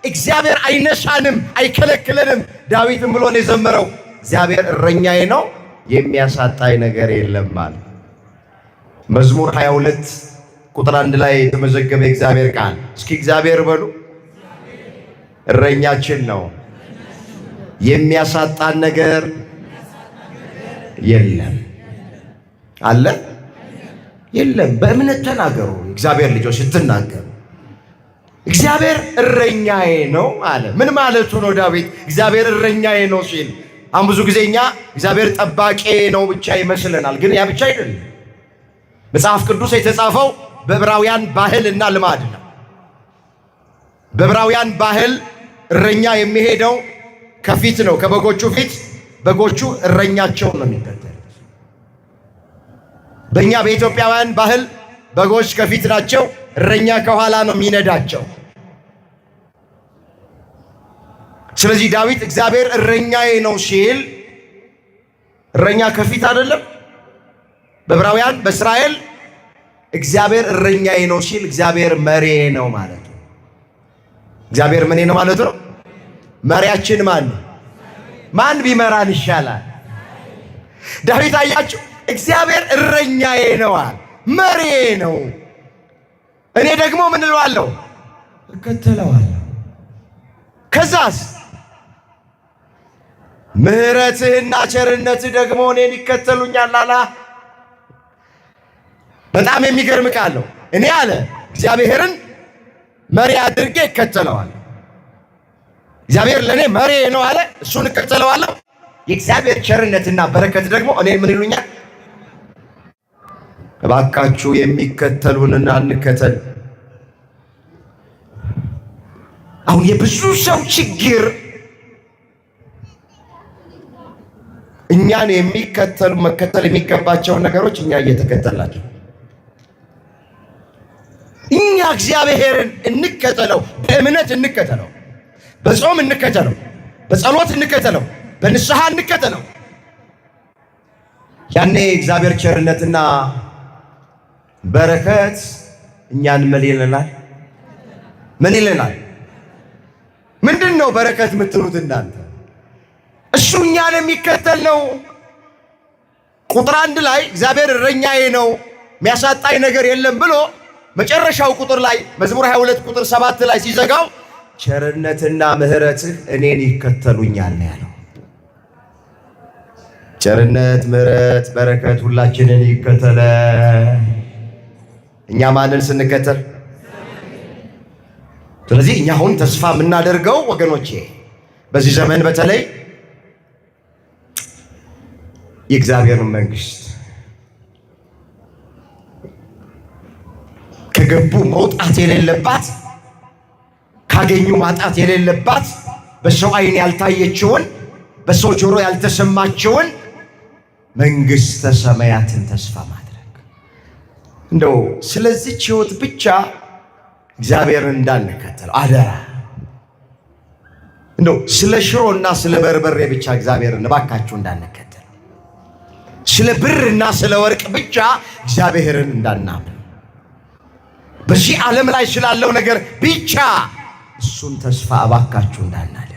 እግዚአብሔር አይነሳንም፣ አይከለክለንም። ዳዊትም ብሎ ነው የዘመረው፣ እግዚአብሔር እረኛዬ ነው የሚያሳጣኝ ነገር የለም አለ። መዝሙር 22 ቁጥር 1 ላይ የተመዘገበ የእግዚአብሔር ቃል። እስኪ እግዚአብሔር በሉ። እረኛችን ነው የሚያሳጣን ነገር የለም። አለ? የለም። በእምነት ተናገሩ። እግዚአብሔር ልጆች ስትናገሩ እግዚአብሔር እረኛዬ ነው አለ። ምን ማለቱ ነው ዳዊት እግዚአብሔር እረኛዬ ነው ሲል? አሁን ብዙ ጊዜ እኛ እግዚአብሔር ጠባቂዬ ነው ብቻ ይመስለናል፣ ግን ያ ብቻ አይደለም። መጽሐፍ ቅዱስ የተጻፈው በዕብራውያን ባህልና ልማድ ነው። በዕብራውያን ባህል እረኛ የሚሄደው ከፊት ነው፣ ከበጎቹ ፊት። በጎቹ እረኛቸውን ነው የሚከተሉት። በእኛ በኢትዮጵያውያን ባህል በጎች ከፊት ናቸው፣ እረኛ ከኋላ ነው የሚነዳቸው። ስለዚህ ዳዊት እግዚአብሔር እረኛዬ ነው ሲል እረኛ ከፊት አይደለም። በዕብራውያን በእስራኤል እግዚአብሔር እረኛዬ ነው ሲል እግዚአብሔር መሪዬ ነው ማለት ነው። እግዚአብሔር ምኔ ነው ማለት ነው? መሪያችን ማን ነው? ማን ቢመራን ይሻላል? ዳዊት አያችሁ፣ እግዚአብሔር እረኛዬ ነው አለ፣ መሪዬ ነው። እኔ ደግሞ ምን እለዋለሁ? እከተለዋለሁ። ከዛስ ምሕረትህና ቸርነትህ ደግሞ እኔን ይከተሉኛል አላ። በጣም የሚገርም ቃል ነው። እኔ አለ እግዚአብሔርን መሪ አድርጌ እከተለዋለሁ። እግዚአብሔር ለእኔ መሪ ነው አለ፣ እሱን እከተለዋለሁ። የእግዚአብሔር ቸርነትና በረከት ደግሞ እኔን ምን ይሉኛል? እባካችሁ የሚከተሉንና እንከተል። አሁን የብዙ ሰው ችግር እኛን የሚከተሉ መከተል የሚገባቸውን ነገሮች እኛ እየተከተልናቸው፣ እኛ እግዚአብሔርን እንከተለው፣ በእምነት እንከተለው፣ በጾም እንከተለው፣ በጸሎት እንከተለው፣ በንስሐ እንከተለው። ያኔ እግዚአብሔር ቸርነትና በረከት እኛን ምን ይለናል? ምን ይለናል? ምንድን ነው በረከት የምትሉት እናንተ? እሱ እኛን የሚከተል ነው። ቁጥር 1 ላይ እግዚአብሔር እረኛዬ ነው የሚያሳጣኝ ነገር የለም ብሎ መጨረሻው ቁጥር ላይ መዝሙር 22 ቁጥር 7 ላይ ሲዘጋው ቸርነትና ምሕረትህ እኔን ይከተሉኛል ነው ያለው። ቸርነት፣ ምሕረት፣ በረከት ሁላችንን ይከተለ። እኛ ማንን ስንከተል? ስለዚህ እኛ አሁን ተስፋ የምናደርገው ወገኖቼ በዚህ ዘመን በተለይ የእግዚአብሔርን መንግስት ከገቡ መውጣት የሌለባት፣ ካገኙ ማጣት የሌለባት፣ በሰው ዓይን ያልታየችውን በሰው ጆሮ ያልተሰማችውን መንግስተ ሰማያትን ተስፋ ማድረግ፣ እንደው ስለዚች ሕይወት ብቻ እግዚአብሔርን እንዳንከተለው አደራ። እንደው ስለ ሽሮና ስለ በርበሬ ብቻ እግዚአብሔርን እባካችሁ እንዳንከተለው፣ ስለ ብርና ስለ ወርቅ ብቻ እግዚአብሔርን እንዳናምን፣ በዚህ ዓለም ላይ ስላለው ነገር ብቻ እሱን ተስፋ እባካችሁ እንዳናደርግ።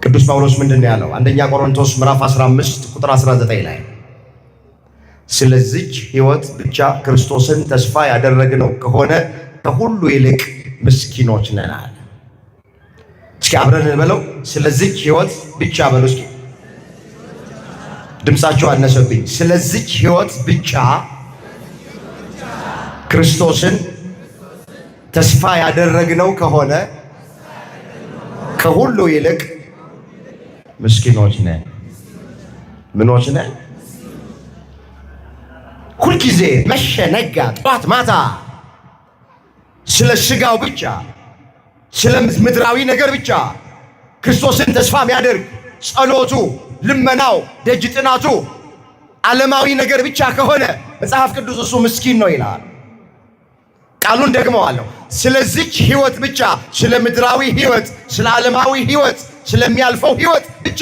ቅዱስ ጳውሎስ ምንድን ነው ያለው? አንደኛ ቆሮንቶስ ምዕራፍ 15 ቁጥር 19 ላይ ስለዚች ሕይወት ብቻ ክርስቶስን ተስፋ ያደረግነው ከሆነ ከሁሉ ይልቅ ምስኪኖች ነን አለ። እስኪ አብረን እንበለው። ስለዚች ሕይወት ብቻ በሉ እስኪ። ድምፃችሁ አነሰብኝ። ስለዚች ሕይወት ብቻ ክርስቶስን ተስፋ ያደረግነው ከሆነ ከሁሉ ይልቅ ምስኪኖች ነን። ምኖች ነን? ሁልጊዜ መሸ ነጋ፣ ጠዋት ማታ ስለ ስጋው ብቻ፣ ስለ ምድራዊ ነገር ብቻ ክርስቶስን ተስፋ የሚያደርግ ጸሎቱ፣ ልመናው፣ ደጅ ጥናቱ ዓለማዊ ነገር ብቻ ከሆነ መጽሐፍ ቅዱስ እሱ ምስኪን ነው ይላል። ቃሉን ደግመዋለሁ። ስለዚች ሕይወት ብቻ፣ ስለ ምድራዊ ሕይወት፣ ስለ ዓለማዊ ሕይወት፣ ስለሚያልፈው ሕይወት ብቻ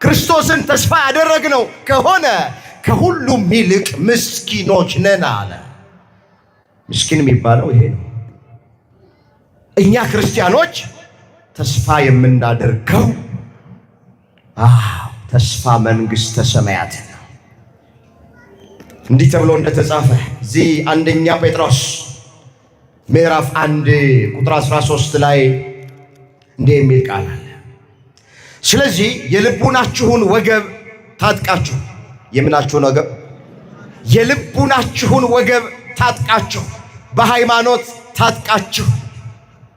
ክርስቶስን ተስፋ ያደረግነው ከሆነ ከሁሉም ይልቅ ምስኪኖች ነን አለ። ምስኪን የሚባለው ይሄ ነው። እኛ ክርስቲያኖች ተስፋ የምናደርገው ተስፋ መንግሥተ ሰማያት ነው። እንዲህ ተብሎ እንደተጻፈ እዚህ አንደኛ ጴጥሮስ ምዕራፍ 1 ቁጥር 13 ላይ እንዲህ የሚል ቃል አለ። ስለዚህ የልቡናችሁን ወገብ ታጥቃችሁ፣ የምናችሁን ወገብ? የልቡናችሁን ወገብ ታጥቃችሁ፣ በሃይማኖት ታጥቃችሁ፣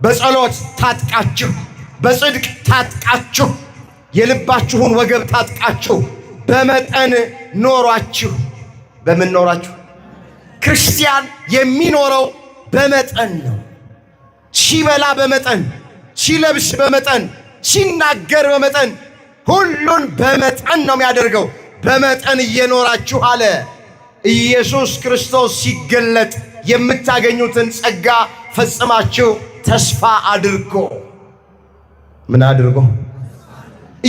በጸሎት ታጥቃችሁ፣ በጽድቅ ታጥቃችሁ፣ የልባችሁን ወገብ ታጥቃችሁ በመጠን ኖሯችሁ። በምን ኖራችሁ? ክርስቲያን የሚኖረው በመጠን ነው። ሲበላ በመጠን፣ ሲለብስ በመጠን፣ ሲናገር በመጠን፣ ሁሉን በመጠን ነው የሚያደርገው። በመጠን እየኖራችሁ አለ ኢየሱስ ክርስቶስ ሲገለጥ የምታገኙትን ጸጋ ፈጽማችሁ ተስፋ አድርጎ። ምን አድርጎ?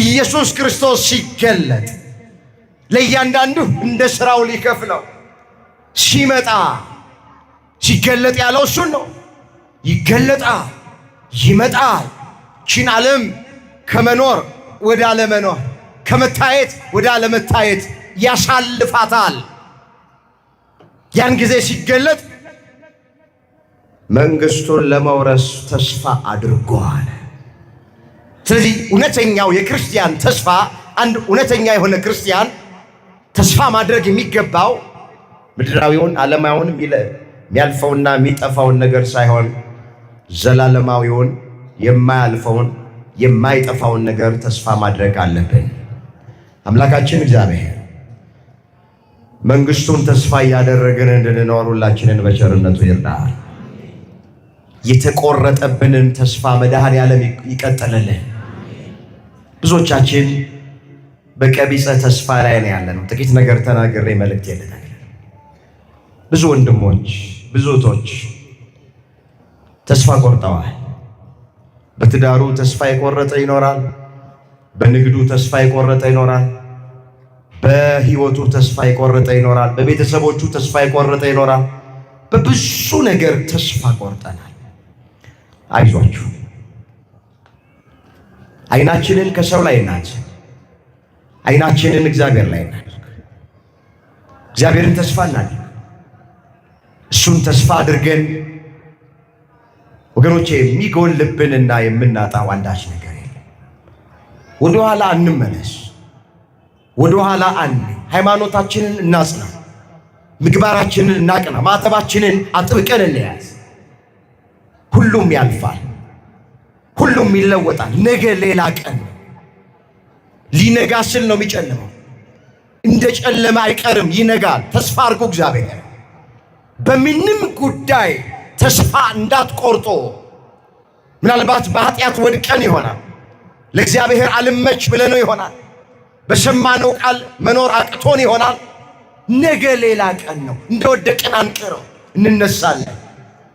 ኢየሱስ ክርስቶስ ሲገለጥ ለእያንዳንዱ እንደ ሥራው ሊከፍለው። ሲመጣ ሲገለጥ ያለው እሱን ነው። ይገለጣል፣ ይመጣል። ቺን ዓለም ከመኖር ወደ አለመኖር፣ ከመታየት ወደ አለመታየት ያሳልፋታል። ያን ጊዜ ሲገለጥ መንግስቱን ለመውረስ ተስፋ አድርጓል። ስለዚህ እውነተኛው የክርስቲያን ተስፋ፣ አንድ እውነተኛ የሆነ ክርስቲያን ተስፋ ማድረግ የሚገባው ምድራዊውን ዓለማዊውን የሚያልፈውና የሚጠፋውን ነገር ሳይሆን ዘላለማዊውን የማያልፈውን የማይጠፋውን ነገር ተስፋ ማድረግ አለብን። አምላካችን እግዚአብሔር መንግስቱን ተስፋ እያደረግን እንድንኖር ሁላችንን በቸርነቱ ይርዳል። የተቆረጠብንን ተስፋ መድኃኔዓለም ይቀጥልልን። ብዙዎቻችን በቀቢጸ ተስፋ ላይ ነው ያለነው። ጥቂት ነገር ተናግሬ መልእክት የለናል። ብዙ ወንድሞች፣ ብዙ እህቶች ተስፋ ቆርጠዋል። በትዳሩ ተስፋ የቆረጠ ይኖራል። በንግዱ ተስፋ የቆረጠ ይኖራል። በህይወቱ ተስፋ የቆረጠ ይኖራል። በቤተሰቦቹ ተስፋ የቆረጠ ይኖራል። በብዙ ነገር ተስፋ ቆርጠናል። አይዟችሁ፣ አይናችንን ከሰው ላይ እናንሳ፣ አይናችንን እግዚአብሔር ላይ እናድርግ። እግዚአብሔርን ተስፋ እናድርግ። እሱን ተስፋ አድርገን ወገኖቼ የሚጎልብንና የምናጣው አንዳች ነገር የለም። ወደኋላ አንመለስ፣ ወደኋላ ሃይማኖታችንን እናጽና፣ ምግባራችንን እናቅና፣ ማተባችንን አጥብቀን እንያዝ። ሁሉም ያልፋል፣ ሁሉም ይለወጣል። ነገ ሌላ ቀን ሊነጋ ስል ነው የሚጨልመው። እንደ ጨለመ አይቀርም፣ ይነጋል። ተስፋ አድርጎ እግዚአብሔር በምንም ጉዳይ ተስፋ እንዳትቆርጦ። ምናልባት በኃጢአት ወድቀን ይሆናል። ለእግዚአብሔር አልመች ብለነው ይሆናል። በሰማነው ቃል መኖር አቅቶን ይሆናል። ነገ ሌላ ቀን ነው። እንደወደቅን አንቀርም፣ እንነሳለን።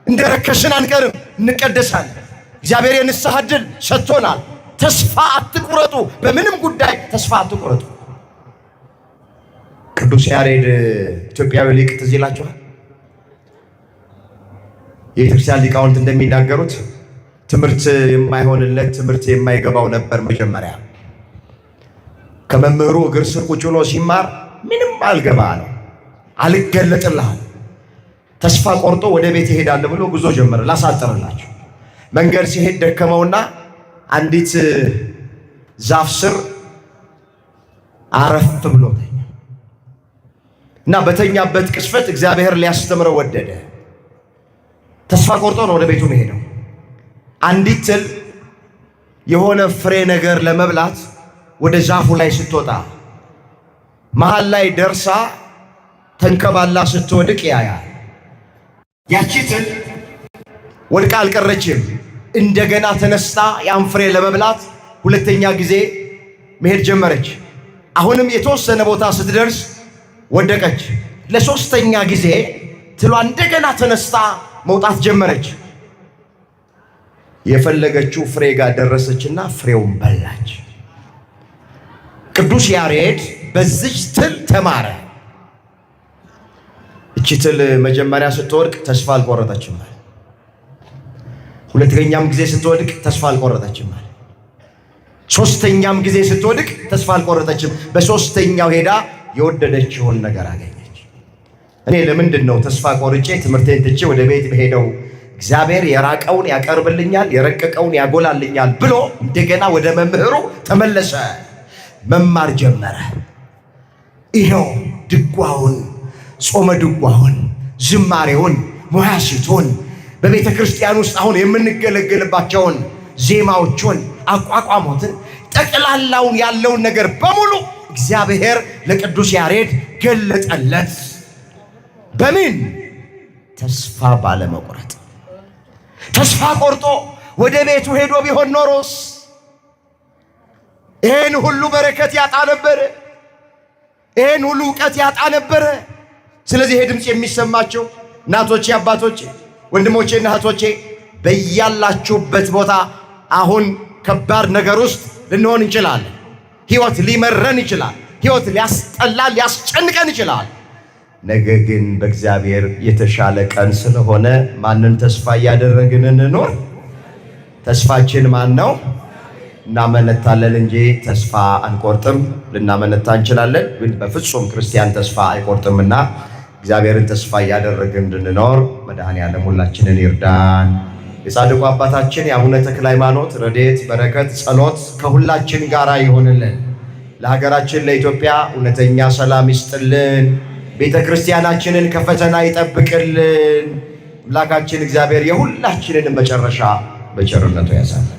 እንደረከስን አንቀርም፣ እንቀደሳለን። እግዚአብሔር የንስሐ ዕድል ሰጥቶናል። ተስፋ አትቁረጡ። በምንም ጉዳይ ተስፋ አትቁረጡ። ቅዱስ ያሬድ ኢትዮጵያዊ ሊቅ ትዝ ይላችኋል። የቤተክርስቲያን ሊቃውንት እንደሚናገሩት ትምህርት የማይሆንለት ትምህርት የማይገባው ነበር። መጀመሪያ ከመምህሩ እግር ስር ቁጭ ብሎ ሲማር ምንም አልገባ ነው፣ አልገለጥልሃል። ተስፋ ቆርጦ ወደ ቤት ይሄዳል ብሎ ጉዞ ጀመረ። ላሳጥርላችሁ፣ መንገድ ሲሄድ ደከመውና አንዲት ዛፍ ስር አረፍ ብሎ ተኛ እና በተኛበት ቅስፈት እግዚአብሔር ሊያስተምረው ወደደ። ተስፋ ቆርጦ ነው ወደ ቤቱ መሄደው። አንዲት ትል የሆነ ፍሬ ነገር ለመብላት ወደ ዛፉ ላይ ስትወጣ መሃል ላይ ደርሳ ተንከባላ ስትወድቅ ያያል። ያቺ ትል ወድቃ አልቀረችም። እንደገና ተነስታ ያን ፍሬ ለመብላት ሁለተኛ ጊዜ መሄድ ጀመረች። አሁንም የተወሰነ ቦታ ስትደርስ ወደቀች። ለሶስተኛ ጊዜ ትሏ እንደገና ተነስታ መውጣት ጀመረች። የፈለገችው ፍሬ ጋር ደረሰችና ፍሬውን በላች። ቅዱስ ያሬድ በዚች ትል ተማረ። እቺ ትል መጀመሪያ ስትወድቅ ተስፋ አልቆረጠችም። ሁለተኛም ጊዜ ስትወድቅ ተስፋ አልቆረጠችም። ሶስተኛም ጊዜ ስትወድቅ ተስፋ አልቆረጠችም። በሶስተኛው ሄዳ የወደደችውን ነገር አገኘች። እኔ ለምንድን ነው ተስፋ ቆርጬ ትምህርቴን ትቼ ወደ ቤት በሄደው? እግዚአብሔር የራቀውን ያቀርብልኛል፣ የረቀቀውን ያጎላልኛል ብሎ እንደገና ወደ መምህሩ ተመለሰ፣ መማር ጀመረ። ይኸው ድጓውን፣ ጾመ ድጓውን፣ ዝማሬውን፣ ሙያሲቱን በቤተ ክርስቲያን ውስጥ አሁን የምንገለገልባቸውን ዜማዎቹን፣ አቋቋሞትን፣ ጠቅላላውን ያለውን ነገር በሙሉ እግዚአብሔር ለቅዱስ ያሬድ ገለጠለት። በምን ተስፋ ባለመቁረጥ። ተስፋ ቆርጦ ወደ ቤቱ ሄዶ ቢሆን ኖሮስ ይህን ሁሉ በረከት ያጣ ነበረ። ይህን ሁሉ እውቀት ያጣ ነበረ። ስለዚህ ይሄ ድምፅ የሚሰማቸው እናቶቼ፣ አባቶቼ፣ ወንድሞቼና እህቶቼ በያላችሁበት ቦታ አሁን ከባድ ነገር ውስጥ ልንሆን እንችላለን። ሕይወት ሊመረን ይችላል። ሕይወት ሊያስጠላ ሊያስጨንቀን ይችላል። ነገ ግን በእግዚአብሔር የተሻለ ቀን ስለሆነ ማንን ተስፋ እያደረግን እንኖር? ተስፋችን ማን ነው? እናመነታለን እንጂ ተስፋ አንቆርጥም። ልናመነታ እንችላለን፣ ግን በፍጹም ክርስቲያን ተስፋ አይቆርጥምና እግዚአብሔርን ተስፋ እያደረግን እንድንኖር መድኃኔዓለም ሁላችንን ይርዳን። የጻድቁ አባታችን የአቡነ ተክለ ሃይማኖት ረድኤት፣ በረከት፣ ጸሎት ከሁላችን ጋር ይሆንልን። ለሀገራችን ለኢትዮጵያ እውነተኛ ሰላም ይስጥልን። ቤተ ክርስቲያናችንን ከፈተና ይጠብቅልን። አምላካችን እግዚአብሔር የሁላችንን መጨረሻ በቸርነቱ ያሳያል።